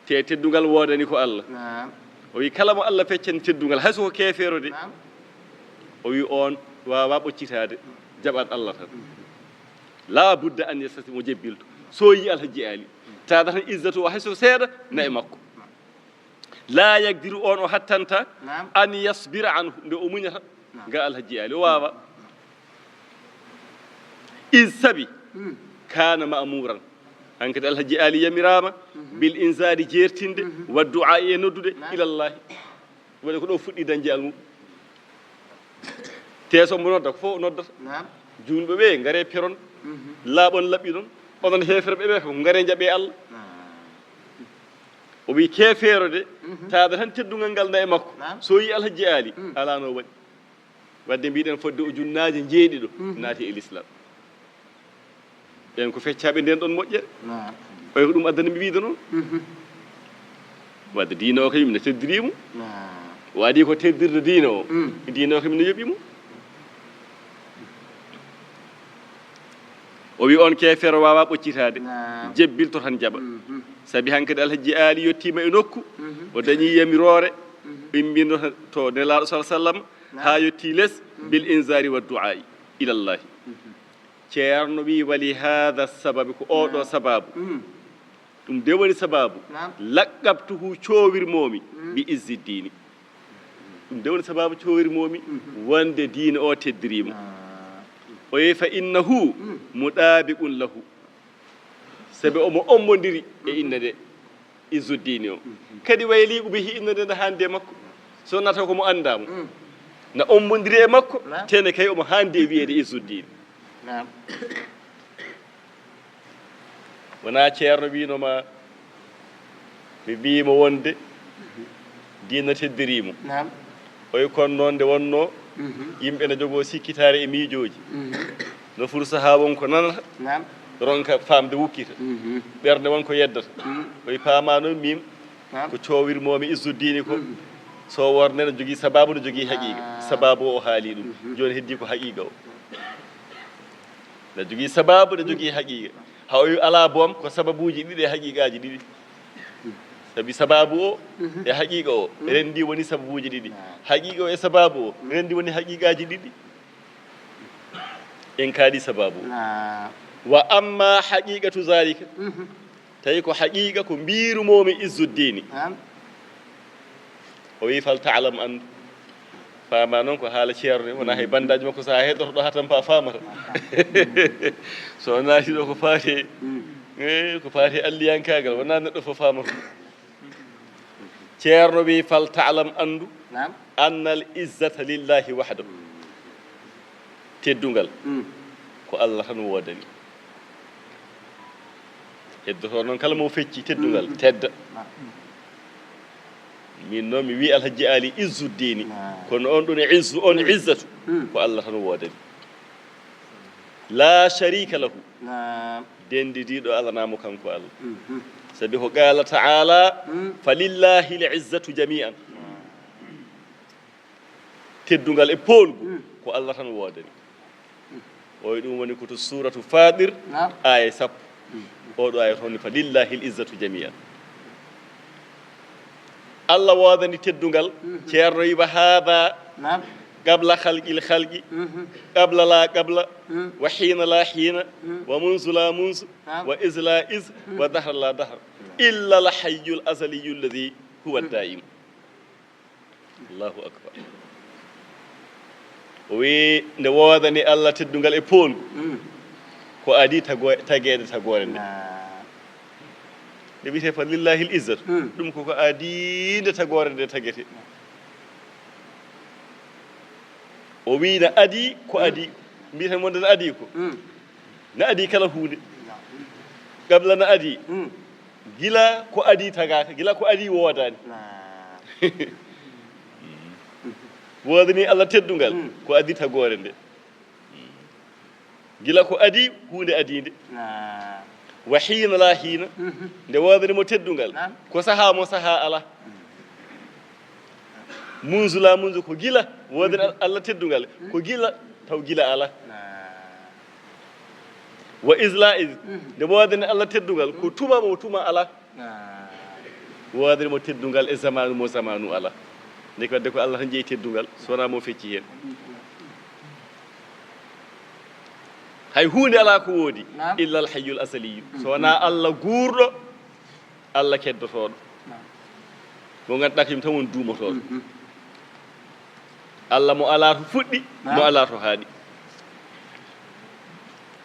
Te teddungal woodani ko Allah. O wi, "Kala mo Allah feccani teddungal, hay so ko keefeero de." O wi, "On waawa ɓoccitaade, jaɓat Allah tan." La budda an yastasi, mo jebbilto. So yi Alhaji Ali, taada tan izzatu o, hay so seeɗa, na e makko. La yaqdiru, on o hattanta, an yasbira anhu, nde o muñata ga Alhaji Ali, o waawa. Is sabi kana ma'muran. Hankadi Alhaji Ali yamiraama bil inzari, jeertinde, wa du'a, e noddude, ilallahi. Waɗi ko ɗo fuɗɗi dañde almuɓɓe. Te so mbo nodda, ko fof o noddata. Juulɓe ɓe, ngare peron. Laaɓon laɓɓiɗon. Onon heeferɓe ɓe, ko ngare njaɓe Allah. O wi keefeero de, taada tan teddungal ngal na e makko. So yi Alhaji Ali, alaa no waɗi. Wadde mbiɗen fodde ujunnaaje njeeɗiɗo naati e l'islam. Ɓen ko feccaaɓe nden ɗon moƴƴere. Ɓay ko ɗum addani mi wiide noon. Wadde diine o kam yimɓe ne teddiri mo. Waɗi ko teddirde diine o. Diine o kam ne yoɓi mo. O wi on keefeero waawa ɓoccitaade. Jebbilto tan jaɓa. Sabi hankadi Alhaji Ali yettiima e nokku. O dañi yamiroore. Immino to Nelaaɗo sal sallam. Haa yetti les. Bil inzari wa du'a'i ilallahi. Ceerno wi, wali hada sababi, ko oɗo sababu. Ɗum de woni sababu. Laqqabtuhu, coowirmomi, bi izzi diini. Ɗum de woni sababu coowirmomi, wonde diine o teddirimo. O wi, fa innahu mudabiqun lahu. Sabi omo ombondiri e innde nde. Izzuddini o. Kadi wayliigu bi hi innde nde na hande makko. So nata ko mo anndaa mo. Na ombondiri e makko, tene kay omo hande wiyeede Izzuddini. Wona ceerno wiino ma, ɓe mbiimo wonde diina teddirimo. Oy kon noon nde wonno, yimɓe na jogoo sikkitaare e miijooji. No fur sahaa won ko nanata, ronka faamde wukkita. Ɓernde won ko yeddata. Oy paama noon min ko coowirmoomi Izzuddini ko. So wornde no jogii sababu, no jogii haqiiqa. Sababu o haali ɗum. Jooni heddi ko haqiiqa o. No jogii sababu, no jogii haqiiqa. Ha o wi alaa boom ko sababuuji ɗiɗi e haqiiqaaji ɗiɗi. Sabi sababu o e haqiiqa o rendi woni sababuuji ɗiɗi. Haqiiqa o e sababu o rendi woni haqiiqaaji ɗiɗi. En kaaɗi sababu o. Wa amma haqiqatu zalika, Mhm. tawi ko haqiqa ko mbirumomi Izzuddini. Naam. O wi fal ta'lam, anndu. Faama noon ko haala ceerno ni, wona hay bandaaji makko, so a heɗoto ɗo haa tampa a faamata. So o naati ɗo ko faati, Mm. eh, ko faati alliyankagal, wona neɗɗo fof faamata. Ceerno wi fal ta'lam, anndu, Naam. annal izzata lillahi wahdahu. Teddungal Mm. ko Allah tan woodani. Heddoto noon kala mo fecci teddungal, Mm. tedda. Naam. Min noon mi wi Alhaji Ali Izzuddini. Naam. Kono on ɗon izzu, on izzatu, Mm. ko Allah tan woodani. La sharika lahu. Naam. Dendidiiɗo alanaa mo kanko Allah. Mhm. Sabi ko qaala ta'ala, Mm. "Falillahi l-izzatu jami'an." Naam. Teddungal e poolgu, Mm. ko Allah tan woodani. Mm. Oy ɗum woni ko to suuratu Faatir, Naam. aaya sappo. Mm. Oɗo aaya toon, "Falillahi l-izzatu jami'an." Allah woodani teddungal, Mhm. ceerno wi, "Wa haadha Naam. qabla khalqil khalqi, Mhm. qabla la qabla, Mm. wa hiina la hiina, Mm. wa munzu la munzu, Naam. wa iz la iz, Mm. wa dahra la dahra, illa l-hayyul azaliyyu alladhi huwa Mm. da'im." Allahu akbar. O wi nde woodani Allah teddungal e poolgu, Mm. ko adii tago-, tageede tagoore nde. Naam. Nde wiyetee falillahi l-izzatu. Mm. Ɗum ko ko adii nde tagoore nde tagete. O wi na adii ko Mm. adii. Mbiyeten wonde na adii ko. Mm. Na adii kala huunde. Naam. Qabla na adii. Mm. Gila ko adii tagaaka, gila ko adii woodaani. Naam. Woodani Allah teddungal, Mm. ko adii tagoore nde. Gila ko adii, huunde adii nde. Naam. Wa hiina la hiina, Mhm. nde woodani mo teddungal, Naam. ko sahaa mo sahaa alaa. Munzu la munzu, ko gila woodani Mhm. Allah teddungal, ko gila taw gila alaa. Naam. Wa iz la iz, Mhm. nde woodani Allah teddungal, ko tuma mo tuma alaa. Naam. Woodani mo teddungal e zamaanu mo zamaanu alaa. Nde ko wadde ko Allah tan jeyi teddungal, so wonaa mo fecci heen. Hay huunde alaa ko woodi, Naam. illa l-hayyul azaliyyu. So wonaa Allah guurɗo, Allah keddotooɗo. Naam. Mo ngannduɗaa ko yim tan woni duumotooɗo. Mhm. Allah mo alaa to fuɗɗi, Naam. mo alaa to haaɗi.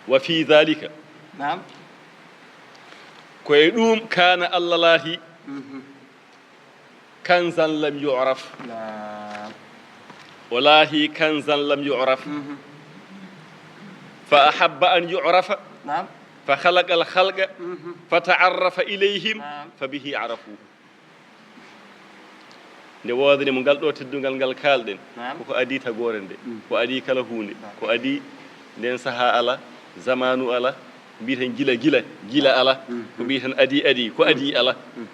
Wa fi dhalika. Naam. Ko e ɗum kaana Allah laati Mhm. kanzan lam yu'raf. Naam. O laati kanzan lam yu'raf. Mhm. Fa ahabba an yu'rafa. Naam. Fa khalaqa al-khalqa. Mhm. Fa ta'arrafa ilayhim. Naam. Fa bihi arafuhu. Nde woodani mo ngal ɗo teddungal ngal kaalɗen, Naam. koko adii tagoore nde, Mm. ko adii kala huunde, Naam. ko adii nden sahaa alaa, zamaanu alaa, mbiiten gila, gila, gila alaa, Mm. ko mbiiten adii, adii, ko adii alaa. Mm.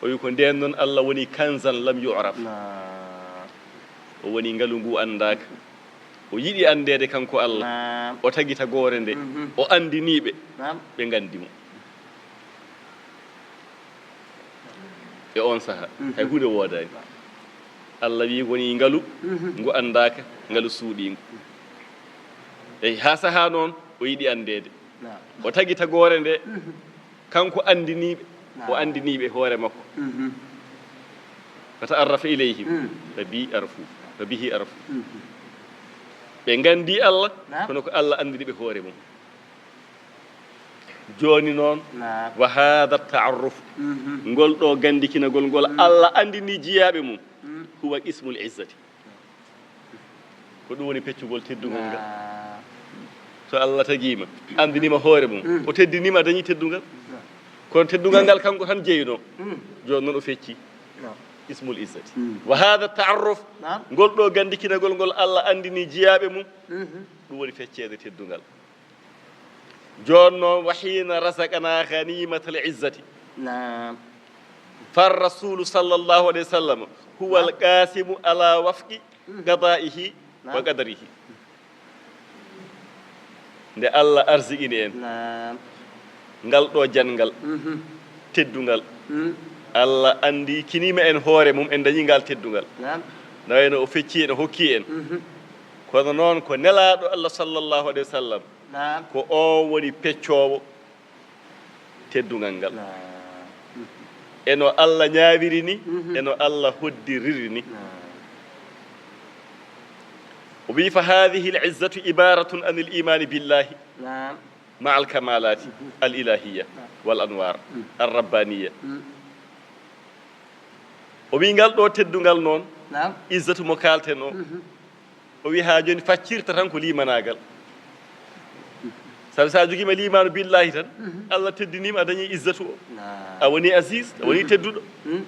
O wi ko ndeen noon Allah woni kanzan lam yu'raf. Naam. O woni ngalu ngu anndaaka. O yiɗi anndeede kanko Allah. Naam. O tagi tagoore nde. Mhm. O anndinii ɓe. Naam. Ɓe nganndi mo. E oon sahaa, Mhm. hay huunde woodaani. Allah wii woni ngalu Mhm. ngu anndaaka, ngalu suuɗiingu. Eyi, haa sahaa noon, o yiɗi anndeede. Naam. O tagi tagoore nde, Mhm. kanko anndiniiɓe, o Naam. anndiniiɓe hoore makko. Mhm. Fa ta'arrafa ilayhim, Mm. fa bi arfu, fa bihi arfu. Mhm. Ɓe nganndi Allah, Naam. kono ko Allah anndini ɓe hoore mum. Jooni noon, Naam. wa haadha ta'arruf, Mhm. ngol ɗo ganndikinagol ngol Mm. Allah anndini jiyaaɓe mum, Mm. huwa ismul izzati. Ko ɗum woni peccugol teddungol ngal. Naam. So Allah tagiima, anndiniima hoore mum, Mm. o teddiniima, a dañii teddungal. Naam. Kono teddungal ngal kanko tan jeynoo. Mm. Jooni noon o fecci Naam. ismul izzati. Mm. Wa haadha ta'arruf, Naam. ngol ɗo ganndikinagol ngol Allah anndini jiyaaɓe mum, Mhm. ɗum woni fecceede teddungal. Jooni noon, wa hiina razaqanaa ghaniimatal izzati. Naam. Fa rasulu sallallahu alayhi wa sallam huwa Naam. al-qaasimu ala wafqi Mhm. qadaa'ihi wa Naam. qadarihi. Nde Allah arsiqini en Naam. ngal ɗo janngal Mhm. teddungal, Mm. Allah anndikiniima en hoore mum, en dañii ngal teddungal. Naam. No wayno o fecci en, o hokki en. Mhm. Kono noon ko Nelaaɗo Allah sallallahu alayhi wa sallam Naam. Ko oon woni peccoowo teddungal ngal. Naam. E no Allah ñaawiri ni, Mhm. e no Allah hoddiriri ni. Naam. O wii, فهذه العزة عبارة عن الإيمان بالله Naam. مع الكمالات الإلهية والأنوار الربانية. Mm. O wii, ngal ɗo teddungal noon, Naam. izzatu mo kaalten o, Mhm. o wii, haa jooni faccirta tan ko limanaagal. Sabi so a jogiima limaanu billahi tan, Mhm. Allah teddiniima, a dañii izzatu o. Naam. A woni aziz, a woni tedduɗo. Mm.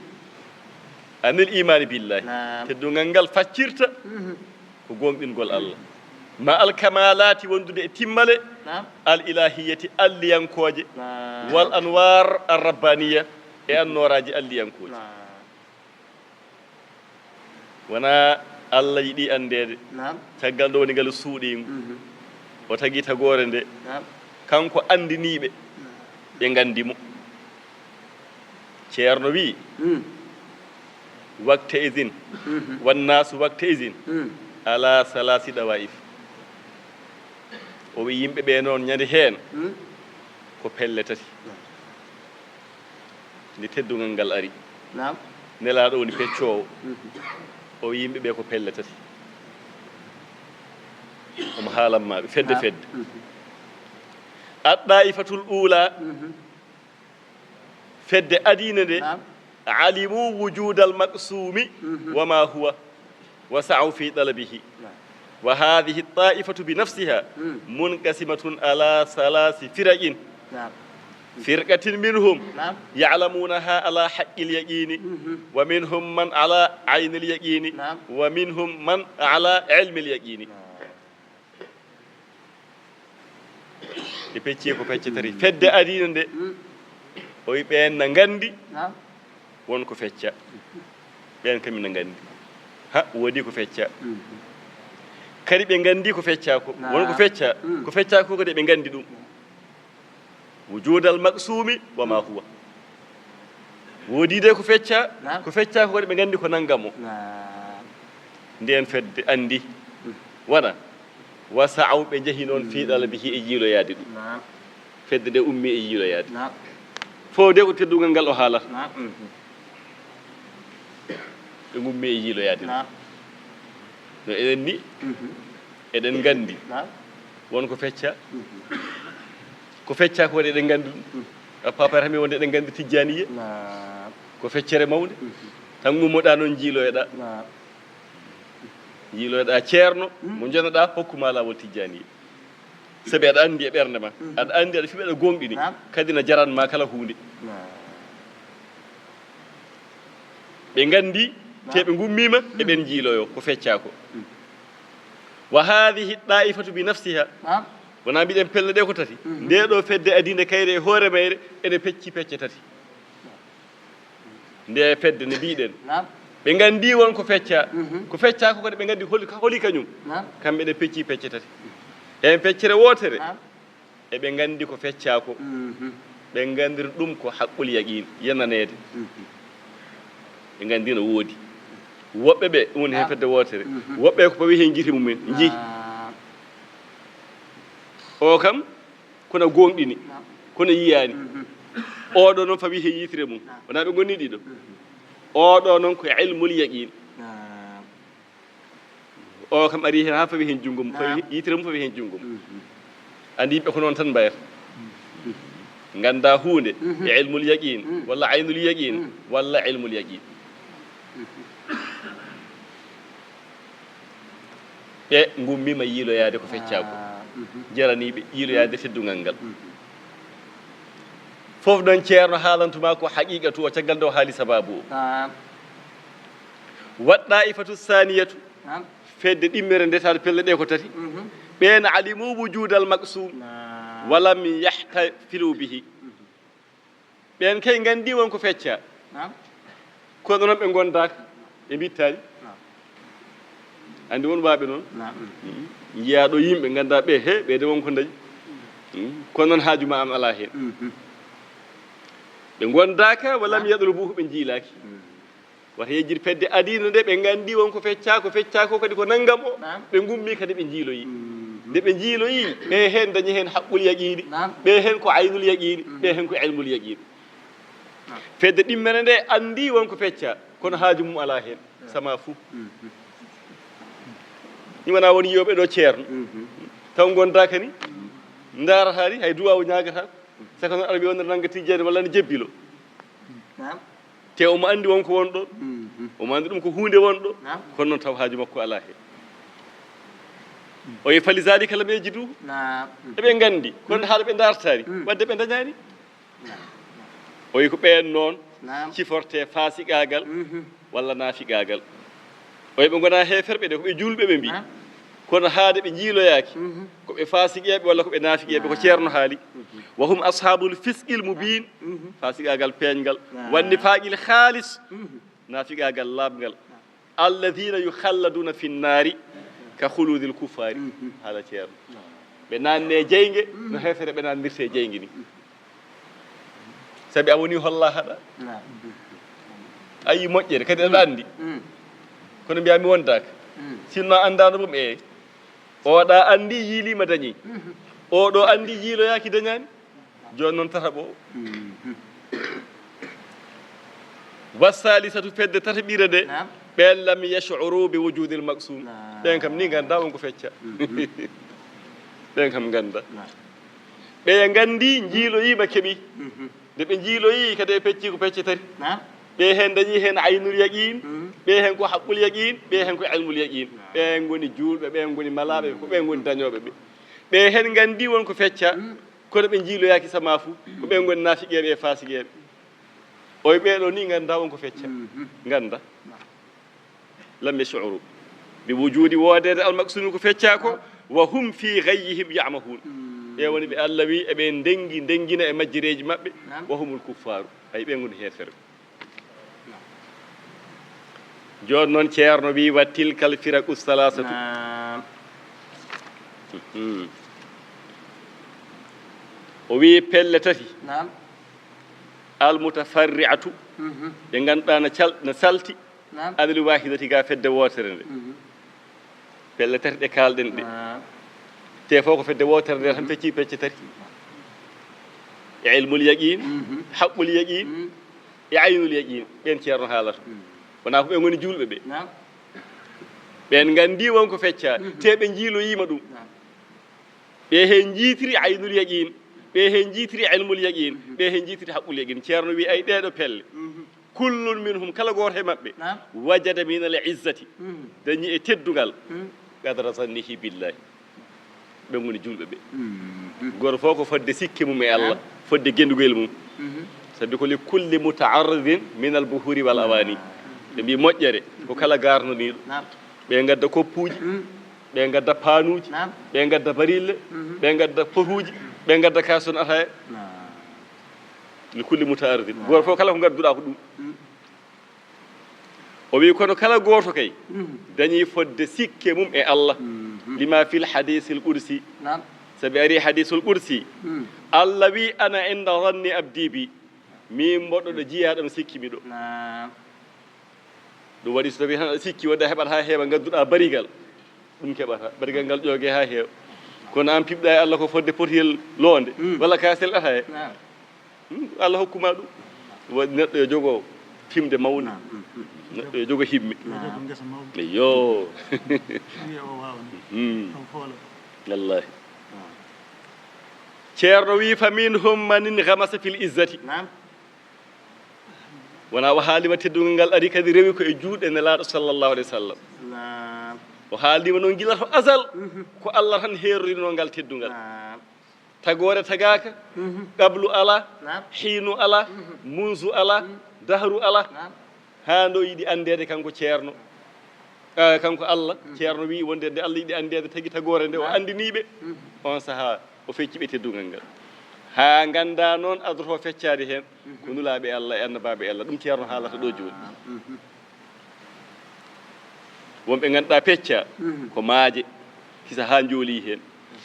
عن الإيمان بالله. Naam. Teddungal ngal faccirta Mhm. ko gooŋɗingol Allah. مع الكمالات, wondude e timmale, Naam. الإلهية, alliyankooje, Naam. والأنوار الربانية, e annooraaji alliyankooji. Naam. Wonaa Allah yiɗi anndeede. Naam. Caggal ɗo woni ngal suuɗiingu. Mhm. O tagi tagoore nde. Naam. Kanko anndiniiɓe, ɓe nganndi mo. Ceerno wii, Mm. وقتئذ Mhm. والناس وقتئذ Mm. على ثلاث طوائف. O wii, yimɓe ɓe noon ñande heen Mm. ko pelle tati. Nde teddungal ngal ari, Naam. Nelaaɗo woni peccoowo. Mhm. O wii, yimɓe ɓe ko pelle tati. Omo haalan maa ɓe fedde Naam. fedde. Mhm. الطائفة الأولى, Mhm. fedde adiinde nde, Naam. علموا وجود المقسوم Mhm. وما هو وسعوا في طلبه. Naam. وهذه الطائفة بنفسها Mm. منقسمة على ثلاث فرق. Naam. فرقة منهم Naam. يعلمونها على حق اليقين، Mhm. ومنهم من على عين اليقين، Naam. ومنهم من على علم اليقين. Naam. Ɓe pecci ko pecce tati. Fedde adiinde nde, Mm. o wii, ɓeen na nganndi Naam. won ko fecca. Ɓeen kam ina nganndi. Ha, woodi ko fecca. Mhm. Kadi ɓe nganndi ko fecca ko. Won ko Naam. fecca. Mm. Ko fecca ko kadi ɓe nganndi ɗum. وجود المقسوم وما هو. Woodi de ko fecca, Naam. ko fecca ko kadi ɓe nganndi ko nanngam o. Naam. Ndeen fedde anndi. Mm. Wona. وسعوا, ɓe njehi noon في طلبه, e yiiloyaade ɗum. Naam. Fedde nde ummii e yiiloyaade. Naam. Fof de ko teddungal ngal o haalata. Naam. Mhm. Ɓe ngummii e yiiloyaade ɗum. Naam. No eɗen ni, Mhm. eɗen nganndi Naam. won ko fecca. Mhm. Ko fecca ko waɗi eɗen nganndi ɗum. Mm. A papa tan mi wonde eɗen nganndi Tijjaaniya. Naam. Ko feccere mawnde. Mhm. Tan ngummoɗaa noon, njiiloyoɗaa. Naam. Njiiloyoɗaa ceerno Mm. mo njonoɗaa, hokku maa laawol Tijjaaniya. Sabi aɗa anndi e ɓernde ma. Mm. Aɗa anndi, aɗa fiɓa, aɗa gooŋɗini. Naam. Kadi na jaran ma kala huunde. Naam. Ɓe nganndi, te Naam. Ɓe ngummiima, eɓen njiiloyo, ko fecca ko. Mm. وهذه الطائفة بنفسها. Naam. Wonaa mbiɗen pelle ɗe ko tati. Mhm. Nde ɗo fedde adiinde kayre e hoore mayre, ene pecci pecce tati. Nde fedde nde mbiɗen. Naam. Ɓe nganndi won ko fecca. Mhm. Ko fecca ko kadi ɓe nganndi holi, holi kañum. Naam. Kamɓe ene pecci pecce tati. Heen feccere wootere. Naam. Eɓe nganndi ko fecca ko. Mhm. Ɓe nganndiri ɗum ko haqqul yaqiin, yenaneede. Mhm. Ɓe nganndi no woodi. Woɓɓe ɓe, ɗum woni heen fedde wootere. Mhm. Woɓɓe ko pawi heen gite mumen, nji. Naam. O kam, kono gooŋɗini, naam, kono yiyaani. Mhm. Oɗo noon fawi heen yitere mum. Naam. Wonaa ɓe ngonni ɗiɗo. Mhm. Oɗo noon ko ilmul yaqiin. Naam. O kam ari heen haa fawi heen junngo mum, fawi, naam, yitere mum fawi heen junngo mum. Mhm. Anndi yimɓe ko noon tan mbayata. Mhm. Ngannda huunde, mhm, e ilmul yaqiin, mhm, walla aynul yaqiin, mhm, walla ilmul yaqiin. Mhm. Ɓe ngummiima yiiloyaade ko fecca ko. Ah, mhm. Jaranii ɓe yiiloyaade teddungal ngal. Mhm. Fof noon ceerno haalantuma ko haqiiqatu o, caggal nde o haali sabaabu o. Naam. Wa ɗaa'ifatu saaniyatu. Naam. Fedde ɗimmere nde, taade pelle ɗe ko tati. Mhm. Ɓeen alimu wujudal maqsum. Naam. Walam yahtafilu bihi. Mhm. Ɓeen kay nganndi won ko fecca. Naam. Kono noon ɓe ngondaaka, ɓe mbittaani. Naam. Anndi won waaɓe noon. Naam. Mm. Njiyaa ɗo yimɓe ngannda ɓe, he, ɓe de won ko ndañi. Mm. Kono noon haaju ma am alaa heen. Mhm. Ɓe ngondaaka, walam, naam, yatlubuhu, ɓe njiilaaki. Mm. Wata yejjit fedde adiino nde, ɓe nganndi won ko fecca, ko fecca ko kadi ko nanngam o. Naam. Ɓe ngummi kadi ɓe njiiloyi. Mm. Nde ɓe njiiloyi, ɓe heen dañi heen haqqul yaqiini, naam, ɓe heen ko aynul yaqiini, mhm, ɓe heen ko ilmul yaqiini. Naam. Fedde ɗimmere nde anndi won ko fecca, kono haaju mum alaa heen. Naam. Sama fuu. Mhm. Ni wonaa won yiyooɓe ɗo ceerno. Mhm. Taw ngondaaka ni, ndaarata ni, hay duwaawu ñaagata. Saka noon Arabi on nanga tijjani walla ne jebbilo. Naam. Te omo anndi won ko won ɗon. Mhm. Omo anndi ɗum ko huunde won ɗo. Naam. Kono noon taw haaju makko alaa heen. O yi fali zalika lam yajidu. Naam. Eɓe nganndi, kono haɗa ɓe ndartaani. Mm. Wadde ɓe ndañaani. Naam. O yi ko ɓeen noon, naam, ciforte faasiqaagal, mhm, walla naafiqaagal. O yi ɓe ngonaa heeferɓe de, ko ɓe juulɓe ɓe mbii. Naam. Kono haade ɓe njiiloyaaki, mhm, ko ɓe faasiqeeɓe walla ko ɓe naafiqeeɓe, ko, naam, ceerno haali. Mhm. Wa hum ashabul fisqil mubin. Mhm. Faasiqaagal peeñngal. Naam. Wan nifaaqil khaalis. Mhm. Naafiqaagal laaɓngal. Alladhina yukhalladuna fi nnaari ka khuludil kuffaari. Mhm. Haala ceerno. Ɓe naanne jeyge, mhm, no heefere ɓe naannirte jeyge ni. Sabi a woni holla haɗa. Naam. A yi moƴƴere, kadi aɗa anndi. Mm. Kono mbiyaa mi wondaaka. Mm. Sinno anndaano mum, e oɗa anndi yiiliima dañi. Mhm. Oɗo anndi yiiloyaaki dañaani. Jooni noon tataɓo o. Mhm. Wa salisatu, fedde tataɓire nde, naam, ɓen lam yash'uru bi wujudil maqsum. Naam. Ɓen kam ni ngannda won ko fecca. Mhm. Ɓen kam ngannda. Naam. Ɓe nganndi, njiiloyiima, keɓi. Mhm. Nde ɓe njiiloyi, kadi ɓe pecci ko pecce tati. Naam. Ɓe heen dañi heen aynul yaqiin, mhm, ɓe heen ko haqqul yaqiin, ɓe heen ko ilmul yaqiin. Naam. Ɓe ngoni juulɓe, ɓe ngoni malaaɓe, ko ɓe ngoni dañooɓe ɓe. Ɓe heen nganndi won ko fecca, mhm, kono ɓe njiiloyaaki sama fuu, ko ɓe ngoni naafiqeeɓe e faasiqeeɓe. Oy ɓeeɗo ni ngannda won ko fecca. Mhm. Ngannda. Naam. Lam yash'uru bi wujudi, woodeede almaqsumi ko feccaa ko, wa hum fi ghayyihim ya'mahun. Mm. Ɓe woni ɓe Allah wi eɓe ndengi, ndengina e majjireeji maɓɓe, naam, wa humul kuffaaru, ay ɓe ngoni heeferɓe. Naam. Jooni noon ceerno wi wa tilkal firaqu salasatu. Naam. Mhm. O wi pelle tati. Naam. Al mutafarri'atu. Mhm. Ɓe ngannduɗaa na cal-, na salti. Naam. Anil wahidati ga fedde wootere nde. Mhm. Pelle tati ɗe kaalɗen ɗe. Naam. Te fof ko fedde wootere nde tan, mhm, pecci pecce tati. E ilmul yaqiin, mhm, haqqul yaqiin, mhm, e aynul yaqiin. Ɓen ceerno haalata. Mhm. Wonaa ko ɓe ngoni juulɓe ɓe. Naam. Ɓen nganndi won ko fecca, mhm, te ɓe njiiloyiima ɗum. Naam. Ɓe heen njiitiri aynul yaqiin, ɓe heen njiitiri ilmul yaqiin, mhm, ɓe heen njiitiri haqqul yaqiin. Ceerno wi ay ɗeeɗo pelle. Mhm. Kullun minhum, kala gooto e maɓɓe, naam, wajada min al izzati, mhm, dañi e teddungal, mhm, qadra zannihi billahi. Ɓe ngoni juulɓe ɓe. Mhm. Gooto fof ko fodde sikke mum e Allah, naam, fodde genndugel mum. Mhm. Sabi ko li kulli muta'arridin min al buhuri wal awani. Naam. Ɓe mbii moƴƴere ko kala garnoniiɗo. Naam. Ɓe ngadda koppuuji, mhm, ɓe ngadda paanuuji, naam, ɓe ngadda barille, mhm, ɓe ngadda potuuji, ɓe ngadda kaason ataya. Naam. Li kulli muta'arridin. Naam. Gooto fof kala ko ngadduɗaa ko ɗum. Mm. O wi kono kala gooto kay, mhm, dañi fodde sikke mum e Allah. Mhm. Lima fil hadisil qudsi. Naam. Sabi ari hadisul qudsi. Mm. Allah wi ana inda zanni abdi bi. Min mboɗo ɗo jiyaaɗo mi sikki mi ɗo. Naam. Ɗum waɗi so tawi tan aɗa sikki wonde a heɓat haa heewa, ngadduɗaa barigal, ɗum keɓata. Barigal ngal ƴooge haa heewa. Kono an piɓɗa e Allah ko fodde potiyel loonde, mm, walla kaasel ataaya. Naam. Hmm, Allah hokkuma ɗum. Waɗi neɗɗo yo jogo fimde mawnde. Naam. Mm, mm. Neɗɗo yo jogo himme. Naam. Yo jogo ngesa mawndi. Eyyo. Wiya o waawni. Hmm. Ɗum foola. Wallahi. Naam. Ceerno wi, "Fa minhum man ingamasa fil izzati." Naam. Wona o haalima teddungal ngal ari kadi rewi ko e juuɗe Nelaaɗo sallallahu alayhi wa sallam. Naam. O haalima noon gila to azal, mhm, ko Allah tan heerorinoo ngal teddungal. Naam. Tagoore tagaaka, mhm, qablu alaa, naam, hiinu alaa, mhm, munzu alaa, mhm, dahru alaa. Naam. Haa ndo yiɗi anndeede kanko ceerno, ah, kanko Allah, mhm, ceerno wi wonde nde Allah yiɗi anndeede tagi tagoore nde, o, naam, anndinii ɓe, mhm, on sahaa o fecci ɓe teddungal ngal. Haa ngannda noon adroto feccaade heen, mhm, ko nulaaɓe Allah e annabaaɓe Allah, ɗum ceerno haalata ɗo jooni. Mhm. Wonɓe ngannduɗaa pecca, mhm, ko maaje, kisa haa njooli heen.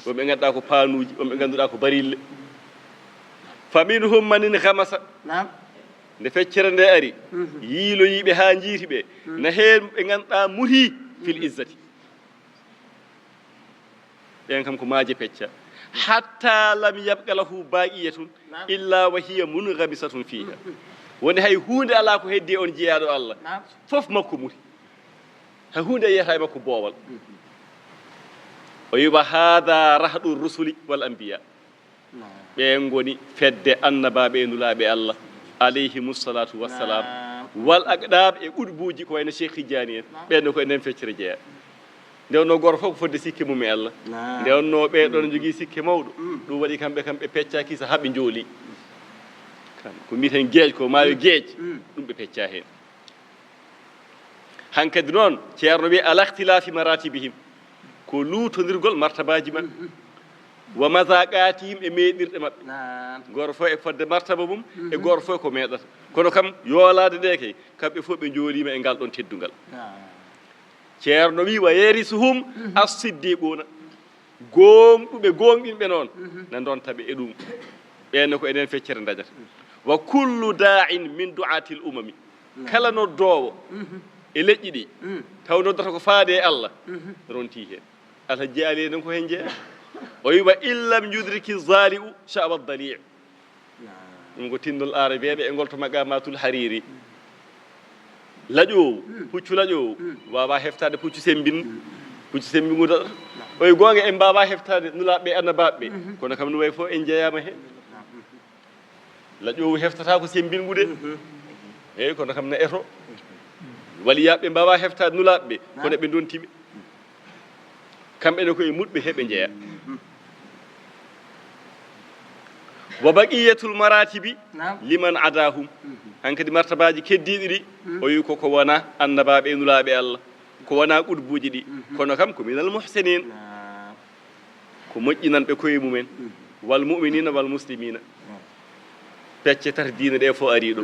Wonɓe ngannduɗaa ko paanuuji, wonɓe ngannduɗaa ko barille. Fa minhum man ingamasa. Naam. Nde feccere nde ari, mhm, yiiloyii ɓe haa njiiti ɓe. Mhm. Na heen ɓe ngannduɗaa mutii fil, mhm, izzati. Ɓen kam ko maaje pecca. Hatta lam yabqa lahu baqiyatun illa wa hiya munghamisatun fiha. Woni hay huunde alaa ko heddi on jiyaaɗo Allah. Fof makko muri. Hay huunde yiyata e makko boowal. O wi, "Wa hadha rahdu rusuli wal anbiya." Ɓe ngoni fedde annabaaɓe e nulaaɓe Allah, alayhimu salatu wassalam. Wal aqdab e qutbuuji ko wayno Cheikh Tidiane en. Ɓen ko e nden feccere jeeya. Nde wonno gooto fof ko fodde sikke mum e Allah. Nde wonno ɓe ɗon jogii sikke mawɗo. Ɗum waɗi kamɓe kam ɓe pecca kisa haa ɓe njooli. Kam ko mbiten geej ko maayo geej. Ɗum ɓe pecca heen. Hankadi noon, Ceerno wi, "Ala ikhtilafi maratibihim." Ko luutondirgol martabaaji maɓɓe. Wa mazaqatihim e meeɗirɗe maɓɓe. Gooto fof e fodde martaba mum, e gooto fof ko meeɗata. Kono kam, yoolaade nde kay, kamɓe fof ɓe njooliima e ngal ɗon teddungal. Ceerno wi, "Wa yarisuhum as-siddiquna." Gooŋɗuɓe, gooŋɗinɓe noon, na ndonta ɓe e ɗum. Ɓeen ko enen feccere ndañata. "Wa kullu da'in min du'atil umami." Kala noddoowo e leƴƴi ɗi, taw noddata ko faade e Allah, ronti heen. Alhaji Ali enen ko heen jeeya. O wi, "Wa in lam yudriki zali'u sha'wa dali'." Ɗum ko tinnol aarabeeɓe e ngol to Maqamatul Hariri. Laƴoowo, puccu laƴoowo, waawa heftaade puccu semmbin-, puccu semmbingu daɗata. Oye goonga en mbaawaa heftaade nulaaɓe e annabaaɓe ɓe. Kono kam no wayi fof en njeyaama heen. Laƴoowo heftata ko semmbingu de. Eeyi, kono kam na eto. Waliyaaɓe mbaawaa heftaade nulaaɓe ɓe, kono ɓe ndonti ɓe. Kamɓe ne ko e muɗɓe heɓe njeya. Wa baqiyatul maratibi liman adahum. Hankadi martabaaji keddiiɗi ɗi, o wi ko ko wona annabaaɓe e nulaaɓe Allah, ko wona qutbuuji ɗi. Kono kam ko minal muhsinin. Ko moƴƴinanɓe koye mumen. Wal mu'minina wal muslimina. Pecce tati diine ɗe fof ari ɗo.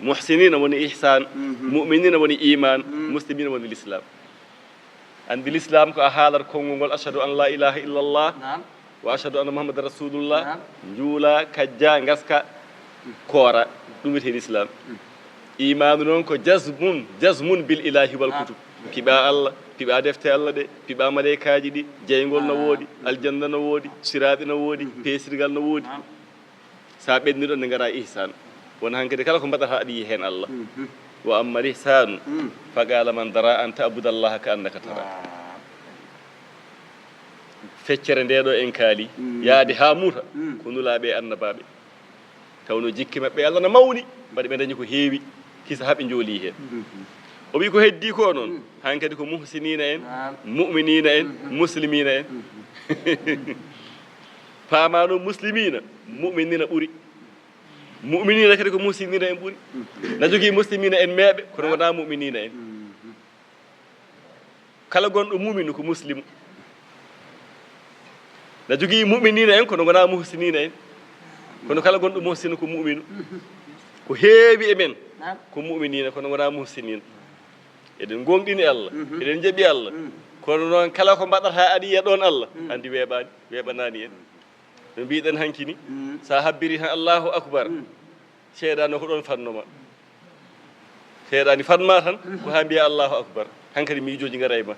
Muhsinina woni ihsan, mu'minina woni iman, muslimina woni l'islam. Anndi l'islam ko a haalat konngol ngol, "Ashhadu an la ilaha illallah, wa ashhadu anna Muhammadan rasulullah." Njuula, kajja, ngaska, koora. Ɗum wiyetee l'islam. Imaanu noon ko jazmun, jazmun bil ilahi wal kutub. Piɓa Allah, piɓa defte Allah ɗe, piɓa malaykaaji ɗi, jeyngol no woodi, aljanna no woodi, siraaɗi no woodi, peesirgal no woodi. So a ɓenni ɗon, nde ngara ihsan. Won hankadi kala ko mbaɗata aɗa yiya heen Allah. Wa amma lihsanu, fa qala man dara an ta'budallaha ka annaka tara. Feccere nde ɗo en kaali, yaade haa muuta, ko nulaaɓe e annabaaɓe. Tawno jikke maɓɓe Allah na mawni, mbaɗi ɓe dañi ko heewi, kisa haa ɓe njooli heen. O wi ko heddi ko noon, hankadi ko muhsinina en, mu'minina en, muslimina en. Paama noon muslimina, mu'minina ɓuri. Mu'minina kadi ko muhsinina en ɓuri. Na jogii muslimina en meeɓe, kono wonaa mu'minina en. Kala gonɗo mu'minu ko muslimu. Na jogii mu'minina en, kono wonaa muhsinina en. Kono kala gonɗo muhsinu ko mu'minu. Ko heewi e men ko mu'minina, kono wonaa muhsinina. Eɗen gooŋɗini Allah, eɗen njaɓi Allah. Kono noon kala ko mbaɗata aɗa yiya ɗoon Allah, anndi weeɓaani, weeɓanaani en. No mbiɗen hanki ni, so a habbiri tan Allahu akbar, seyɗaane ko ɗoon fannoma. Seyɗaani fanma tan, ko haa mbiya Allahu akbar. Hankadi miijooji ngara e ma.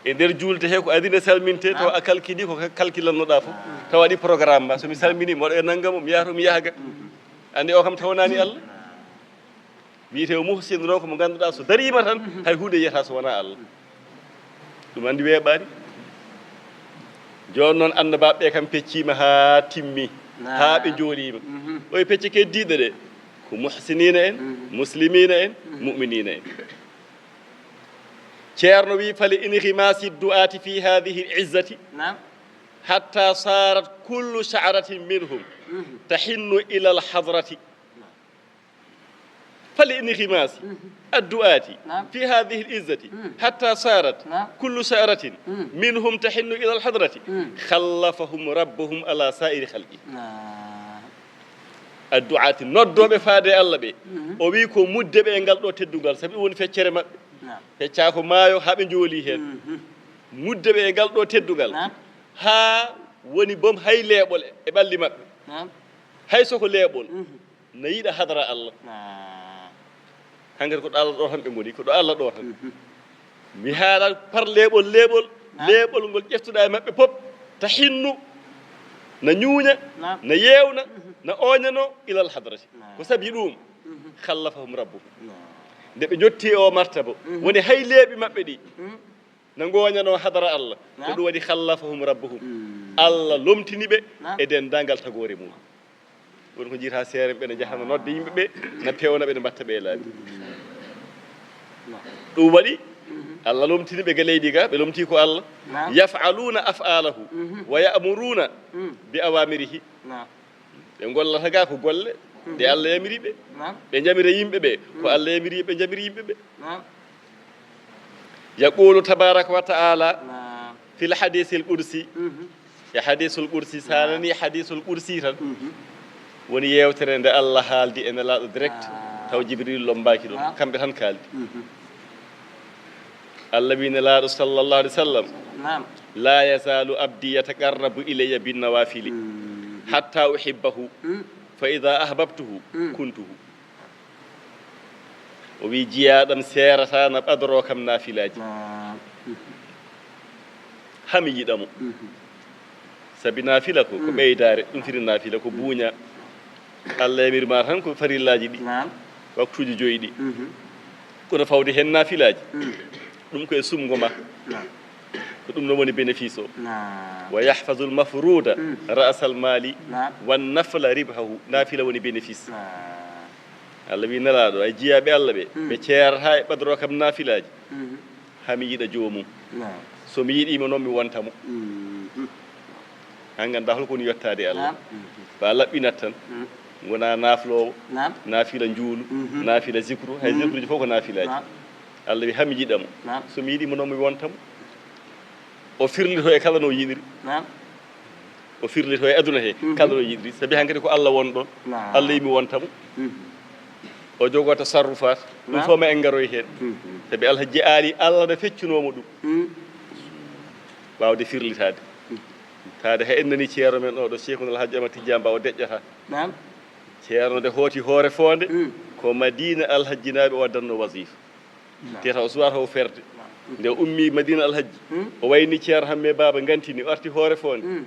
E nder juulde he ko adina salminte, taw a kalkili ko kalkilannoɗa fof. Taw waɗi programme ma, so mi salmini, mi waɗa e nanngam, mi yaha to, mi yaha ga. Anndi o kam tawanaani Allah. Wiyetee o muhsin ɗo ko mo ngannduɗaa so dariima tan, hay huunde yiyata so wonaa Allah. Ɗum anndi weeɓaani. Jooni noon annabaaɓe ɓe kam pecciima haa timmi, haa ɓe njooliima. Ɗo e pecce keddiiɗe ɗe, ko muhsiniina en, muslimiina en, mu'miniina en. Ceerno wi, "Fali inghimasi du'ati fi hadhihi al-izzati, hatta sarat kullu sha'ratin minhum tahinnu ila al-hadrati." Fali inghimasi addu'ati fi hadhihi al-izzati hatta sarat kullu sha'ratin minhum tahinnu ila al-hadrati khallafahum rabbuhum ala sa'iri khalqi. Addu'ati, noddooɓe faade e Allah ɓe, o wi ko mudde ɓe e ngal ɗo teddungal, sabi ɗum woni feccere maɓɓe. Feccaa ko maayo haa ɓe njooli heen. Mudde ɓe e ngal ɗo teddungal, haa woni boom hay leeɓol e ɓalli maɓɓe. Hay so ko leeɓol, na yiɗa hadara Allah. Hankadi ko ɗo Allah ɗo tan ɓe ngoni, ko ɗo Allah ɗo tan. Mi haala par leeɓol, leeɓol, Leeɓol ngol ƴeftuɗaa e maɓɓe pop, tahinnu, na ñuuña, na yeewna, na ooñanoo, ilal hadrati. Ko sabi ɗuum, khallafahum rabbuhum. Nde ɓe njotti e o martaba, woni hay leeɓi maɓɓe ɗi, na ngooñanoo hadara Allah. Ko ɗum waɗi khallafahum rabbuhum. Allah lomtini ɓe e denndaangal tagoore mum. Woni ko njiyata seere ɓe ne njahana nodde yimɓe ɓe, na peewna ɓe, ne mbatta ɓe e laabi. Ɗum waɗi, Allah lomtini ɓe ga leydi ga, ɓe lomti ko Allah. Yaf'aluuna af'aalahu, wa ya'muruuna bi awaamirihi. Ɓe ngollata ga ko golle ɗe Allah yamiri ɓe. Ɓe njamira yimɓe ɓe ko Allah yamiri ɓe, njamira yimɓe ɓe. Yaqulu tabaraka wa ta'ala fil hadisil qudsi. E hadisul qudsi, sa nani hadisul qudsi tan, woni yewtere nde Allah haaldi e Nelaaɗo direct, taw Jibril lombaaki ɗum. Kamɓe tan kaaldi. Allah wi Nelaaɗo sallallahu alaihi wasallam, la yazalu abdi yataqarrabu ilayya bin nawafili hatta uhibbahu, fa idha ahbabtuhu kuntuhu. O wi, jiyaaɗam seerata na ɓadoroo kam naafilaaji. Hami yiɗa mo. Sabi naafila ko, ko ɓeydaare, ɗum firi naafila ko buuña. Allah yamiri ma tan ko farillaaji ɗi, waktuuji joyi ɗi. Kono fawde heen naafilaaji, ɗum ko e sumgo ma. Ko ɗum noon woni bénéfice o. Wa yahfazul mafruda ra'sal mali, wan nafla ribhahu. Naafila woni bénéfice. Allah wi Nelaaɗo, ay jiyaaɓe Allah ɓe, ɓe ceerata e ɓadoroo kam naafilaaji. Hami yiɗa joomum. So mi yiɗii mo noon, mi wonta mo. Haa ngannda hol ko woni yettaade Allah. Ba laɓɓinat tan. Wona naafloowo, naafila njuulu, naafila zikru, hay zikruji fof ko naafilaaji. Allah wi hami yiɗa mo. So mi yiɗii mo noon, mi wonta mo. O firlito e kala no yiɗiri. O firlito e aduna he kala no yiɗiri. Sabi hankadi ko Allah won ɗon. Allah yimi wonta mo. O jogo tasarrufaat. Ɗum fof ma en ngaroy heen. Sabi Alhaji Ali, Allah ne feccunoo mo ɗum. Waawde firlitaade. Taade hay en nani ceerno men o ɗo, Cheikhuna Alhaji Amar Tidiane Ba o deƴƴata. Ceerno nde hooti hoore foonde, ko Madina Alhajjinaaɓe o addanno wasifa. Tiyata o suwata o ferde. Nde o ummi Madina Alhajji, o wayni ceerno Hamme Baaba Ngantini, o arti hoore foonde.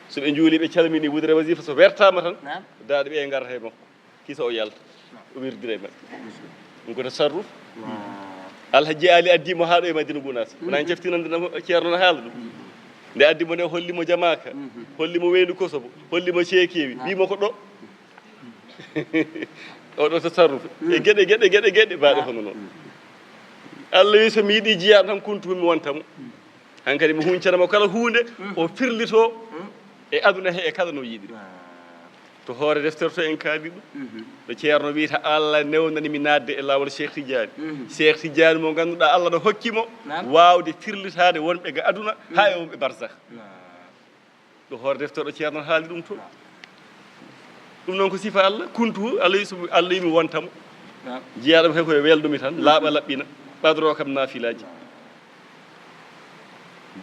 So ɓe njuuli, ɓe calmini, wudere wasifa so wertaama tan, daaɗe ɓe ngarata e makko. Kisa o yalta, o wirdira e maɓɓe. Ɗum ko tasarruf. Alhaji Ali addi mo haa ɗo e Madina Gunaas. Wona en ceftinande ceerno no haala ɗum. Nde addi mo nde, holli mo Jamaaka, holli mo Weendu Kosobo, holli mo Ceekeewi, wi mo ko ɗo. Oɗo tasarruf. E geɗe, geɗe, geɗe, geɗe, baaɗe hono noon. Allah wi, so mi yiɗi jiyaaɗo tan, kuntu mi wonta mo. Hankadi mi huncana mo kala huunde, o firlito e aduna he e kala no yiɗiri. To hoore deftere to en kaali ɗum. Ɗo ceerno wiyta, Allah newnani mi naatde e laawol Cheikh Tidiane. Cheikh Tidiane mo ngannduɗaa Allah no hokki mo waawde firlitaade wonɓe ga aduna, haa e wonɓe barzakh. Ɗo hoore deftere ɗo ceerno haali ɗum to. Ɗum noon ko sifa Allah, kuntu, Allah wi so, Allah wi mi wonta mo. Jiyaaɗo mo kay ko welɗo mi tan, laaɓa laɓɓina, ɓadoroo kam naafilaaji.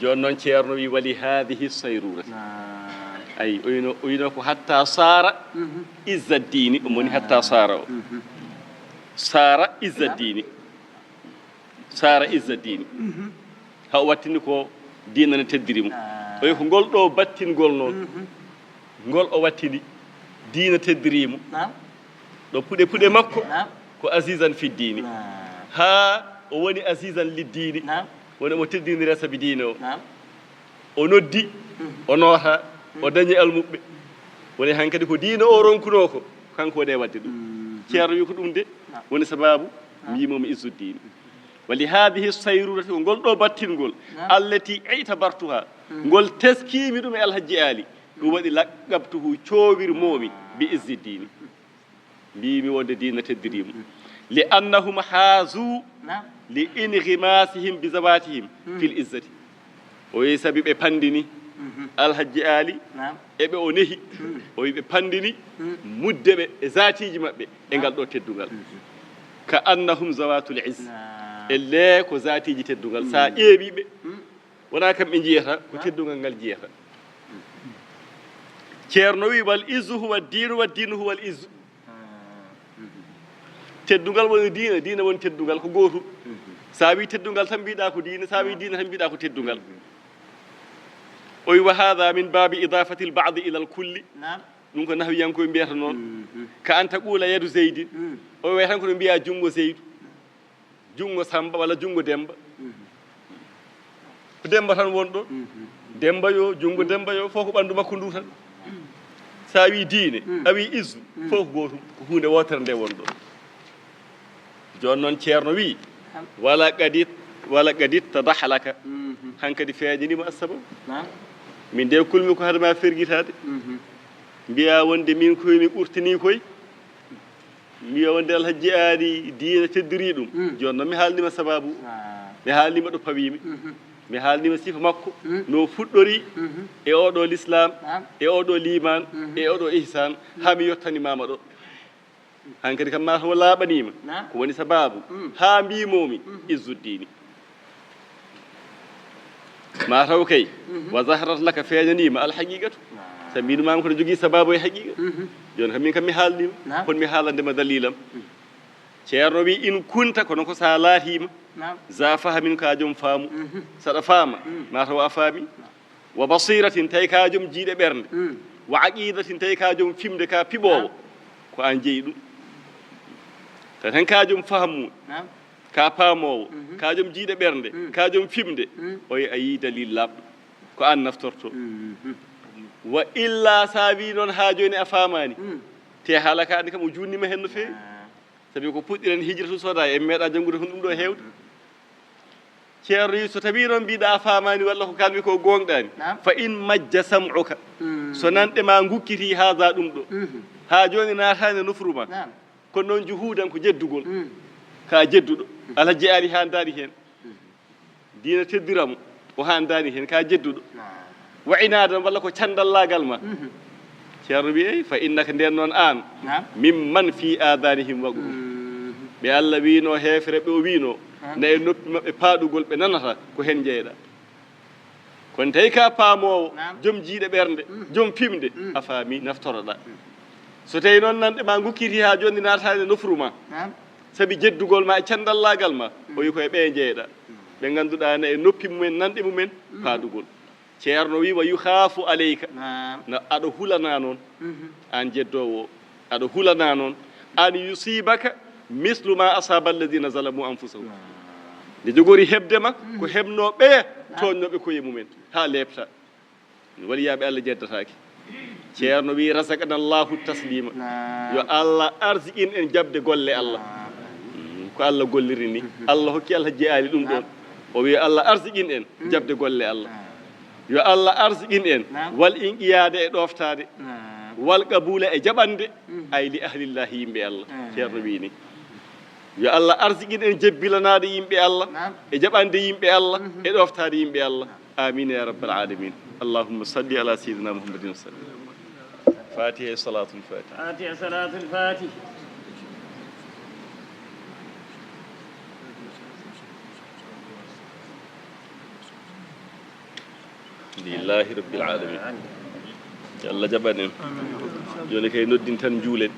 Jooni noon ceerno wi, wali hadihi sayrurati. Ay, o wino, o wino ko hatta saara izzaddini, ɗum woni hatta saara o. Saara izzaddini. Saara izzaddini. Ha o wattini ko diina ne teddiri mo. O wi ko ngol ɗo battingol noon. Ngol o wattini, diina teddiri mo. Ɗo puɗe puɗe makko ko azizan fi diini. Haa o woni azizan li diini. Woni omo teddinira sabi diine o. O noddi, o noota, o dañi almuɓɓe. Woni hankadi ko diine o ronkunoo ko, kanko woni e waɗde ɗum. Ceerno wi ko ɗum de woni sababu mbiymomi Izzuddin. Wa li hadihi sayrurati, ko ngol ɗo battingol, allati i'tabartuha, ngol teskiimi ɗum e Alhaji Ali. Ɗum waɗi laqqabtuhu, coowirmoomi bi Izziddini. Mbiymi wonde diina teddiriima. Li annahum haazu li ingimasihim bi zawatihim fil izzati. O wi sabi ɓe pandini Alhaji Ali, e ɓe o nehi. O wi ɓe pandini mudde ɓe e zatiiji maɓɓe e ngal ɗo teddungal. Ka annahum zawatul izz. Elle ko zatiiji teddungal. Sa ƴeewi ɓe, wona kamɓe njiyata, ko teddungal ngal njiyata. Ceerno wi, wal izzu huwa diinu, wa diinu huwa al izzu. Teddungal woni diina, diina woni teddungal, ko gootum. Sa wi teddungal tan mbiɗa ko diina, sa wi diina tan mbiɗa ko teddungal. O wi, "Wa hadha min babi idafati al-ba'di ila al-kulli." Naam. Ɗum ko nahwiyankoɓe mbiyata noon. Mhm. Ka an taqula yadu Zaydin. Mm. O wi, way tan ko no mbiya junngo Zaydu. Junngo Samba walla junngo Demba. Mhm. Ko Demba tan won ɗon. Mhm. Demba yo, junngo Demba yo, fof ko ɓanndu makko ndu tan. So a wi diine, Mm. a wi izzu, Mm. fof ko gootum, ko huunde wootere nde won ɗon. Jooni noon Ceerno wi, Naam. "Wala qad it-, wala qad ittadaha laka." Mhm. Hankadi feeñaniima assababu. Naam. Min de kulmi ko hade ma fergitaade. Mhm. Mbiya wonde min koye mi ɓurtini koye. Mbiya wonde Alhaji Aali diina teddiri ɗum. Mm. Jooni noon mi haalnima sababu. Ah. Mi haalnima ɗo pawimi. Mhm. Mi haalnima sifa makko. Mm. No fuɗɗori Mhm. e oɗo l'islam, Naam. e oɗo liman, Mhm. e oɗo ihsan, haa mi yottanimama ɗo. Hankadi kam mataw laaɓanima. Naam. Ko woni sababu? Mm. Haa mbimomi Mhm. izzuddini. Mataw kay, Mhm. wa zaharat laka, feeñanima al haqiqatu. Naam. Sa mbinumama kono jogii sababu e haqiqa. Mhm. Jooni kam min kam mi haalnima. Naam. Kono mi haalande ma dalilam. Mhm. Ceerno wi, "In kunta," kono ko sa laatima. Naam. "Za fahamin," ka joom faamu. Mhm. Saɗa faama, Mm. mataw a faami. Naam. "Wa basiratin," tawi ka joom jiiɗe ɓernde. Mm. "Wa aqidatin," tawi ka joom fimde, ka piɓoowo. Naam. Ko an jeyi ɗum. Tawi tan ka joom fahamu. Naam. Ka paamoowo, Mhm. ka joom jiiɗe ɓernde, Mm. ka joom fimde, Mm. o wi a yii dalil laaɓɗo. Ko an naftorto. Mhm. Wa illa sa wi noon haa jooni a faamaani. Mm. Te haala ka andi kam o junnima hen no feewi. Ah. Sabi ko puɗɗiren hijratu soda en meeɗa janngude hono ɗum ɗo heewde. Ceerno wi so tawi noon mbiɗa a faamaani walla ko kalmi ko goongɗaani. Naam. Fa in majja sam'uka. Mm. So nanɗe ma ngukkiti haza ɗum ɗo. Mhm. Haa jooni naataani e nofru ma. Naam. Kono noon juhuudan ko jeddugol. Mm. Ka jedduɗo. Alhaji Aali haandaani heen. Mm. Diina teddira mo. O haandaani heen. Ka jedduɗo. Naam. Wa inaadan walla ko canndallaagal ma. Mhm. Ceerno wi, "Ey, fa innaka," ndeen noon aan. Naam. "Mimman fi aadanihim waqrun." Mm. Ɓe Allah wiino, heefere ɓe o wiino, Naam. na e noppi maɓɓe paaɗugol ɓe nanata, ko heen njeyɗa. Kono tawi ka paamoowo, Naam. joom jiiɗe ɓernde, Mm. joom fimde, Mm. a faami naftoroɗa. Mm. So tawi noon nanɗe ma ngukkiti haa jooni naataani e nofru ma, Naam. sabi jeddugol ma e canndallaagal ma, Mm. o wi ko e ɓe njeyɗa. Mm. Ɓe ngannduɗaa na e noppi mumen, nanɗe mumen, Mm. paaɗugol. Ceerno wi, "Wa yukhaafu alayka." Naam. Na aɗa hulana noon, Mhm. aan jeddoowo o. Aɗa hulana noon, "an yusibaka mislu ma asaba alladhina zalamu anfusahum." Naam. Nde jogori heɓde ma, ko Mhm. heɓno ɓe Naam. tooñnoɓe koye mumen, haa leepta. Waliyaaɓe Allah jeddataake. Ceerno wi, "Razaqana Allahu taslima." Naam. Yo Allah arsiqin en jaɓde golle Allah. Naam. Mm, ko Allah golliri ni. Mhm. Allah hokki Alhaji Aali ɗum ɗoon. Naam. O wi, "Allah arsiqin en Mm. jaɓde golle Allah." Naam. Yo Allah arsiqin en Naam. wal inqiyaade e ɗooftaade. Naam. Wal qabula e jaɓande. Mm. Ay li ahlillahi, yimɓe Allah. Mm. Ceerno wi ni. Yo Allah arsiqin en jebbilanaade yimɓe Allah, Naam. e jaɓande yimɓe Allah, Mhm. e ɗooftaade yimɓe Allah. Naam. Amin ya rabbal alamin. Allahumma salli ala sayyidina Muhammadin wa sallim. Fatiha e salatul fatiha. Fatiha salatul fatiha. Alhamdulillahi rabbil alamin. Yo Allah jaɓan en. Jooni kay noddin tan njuulen.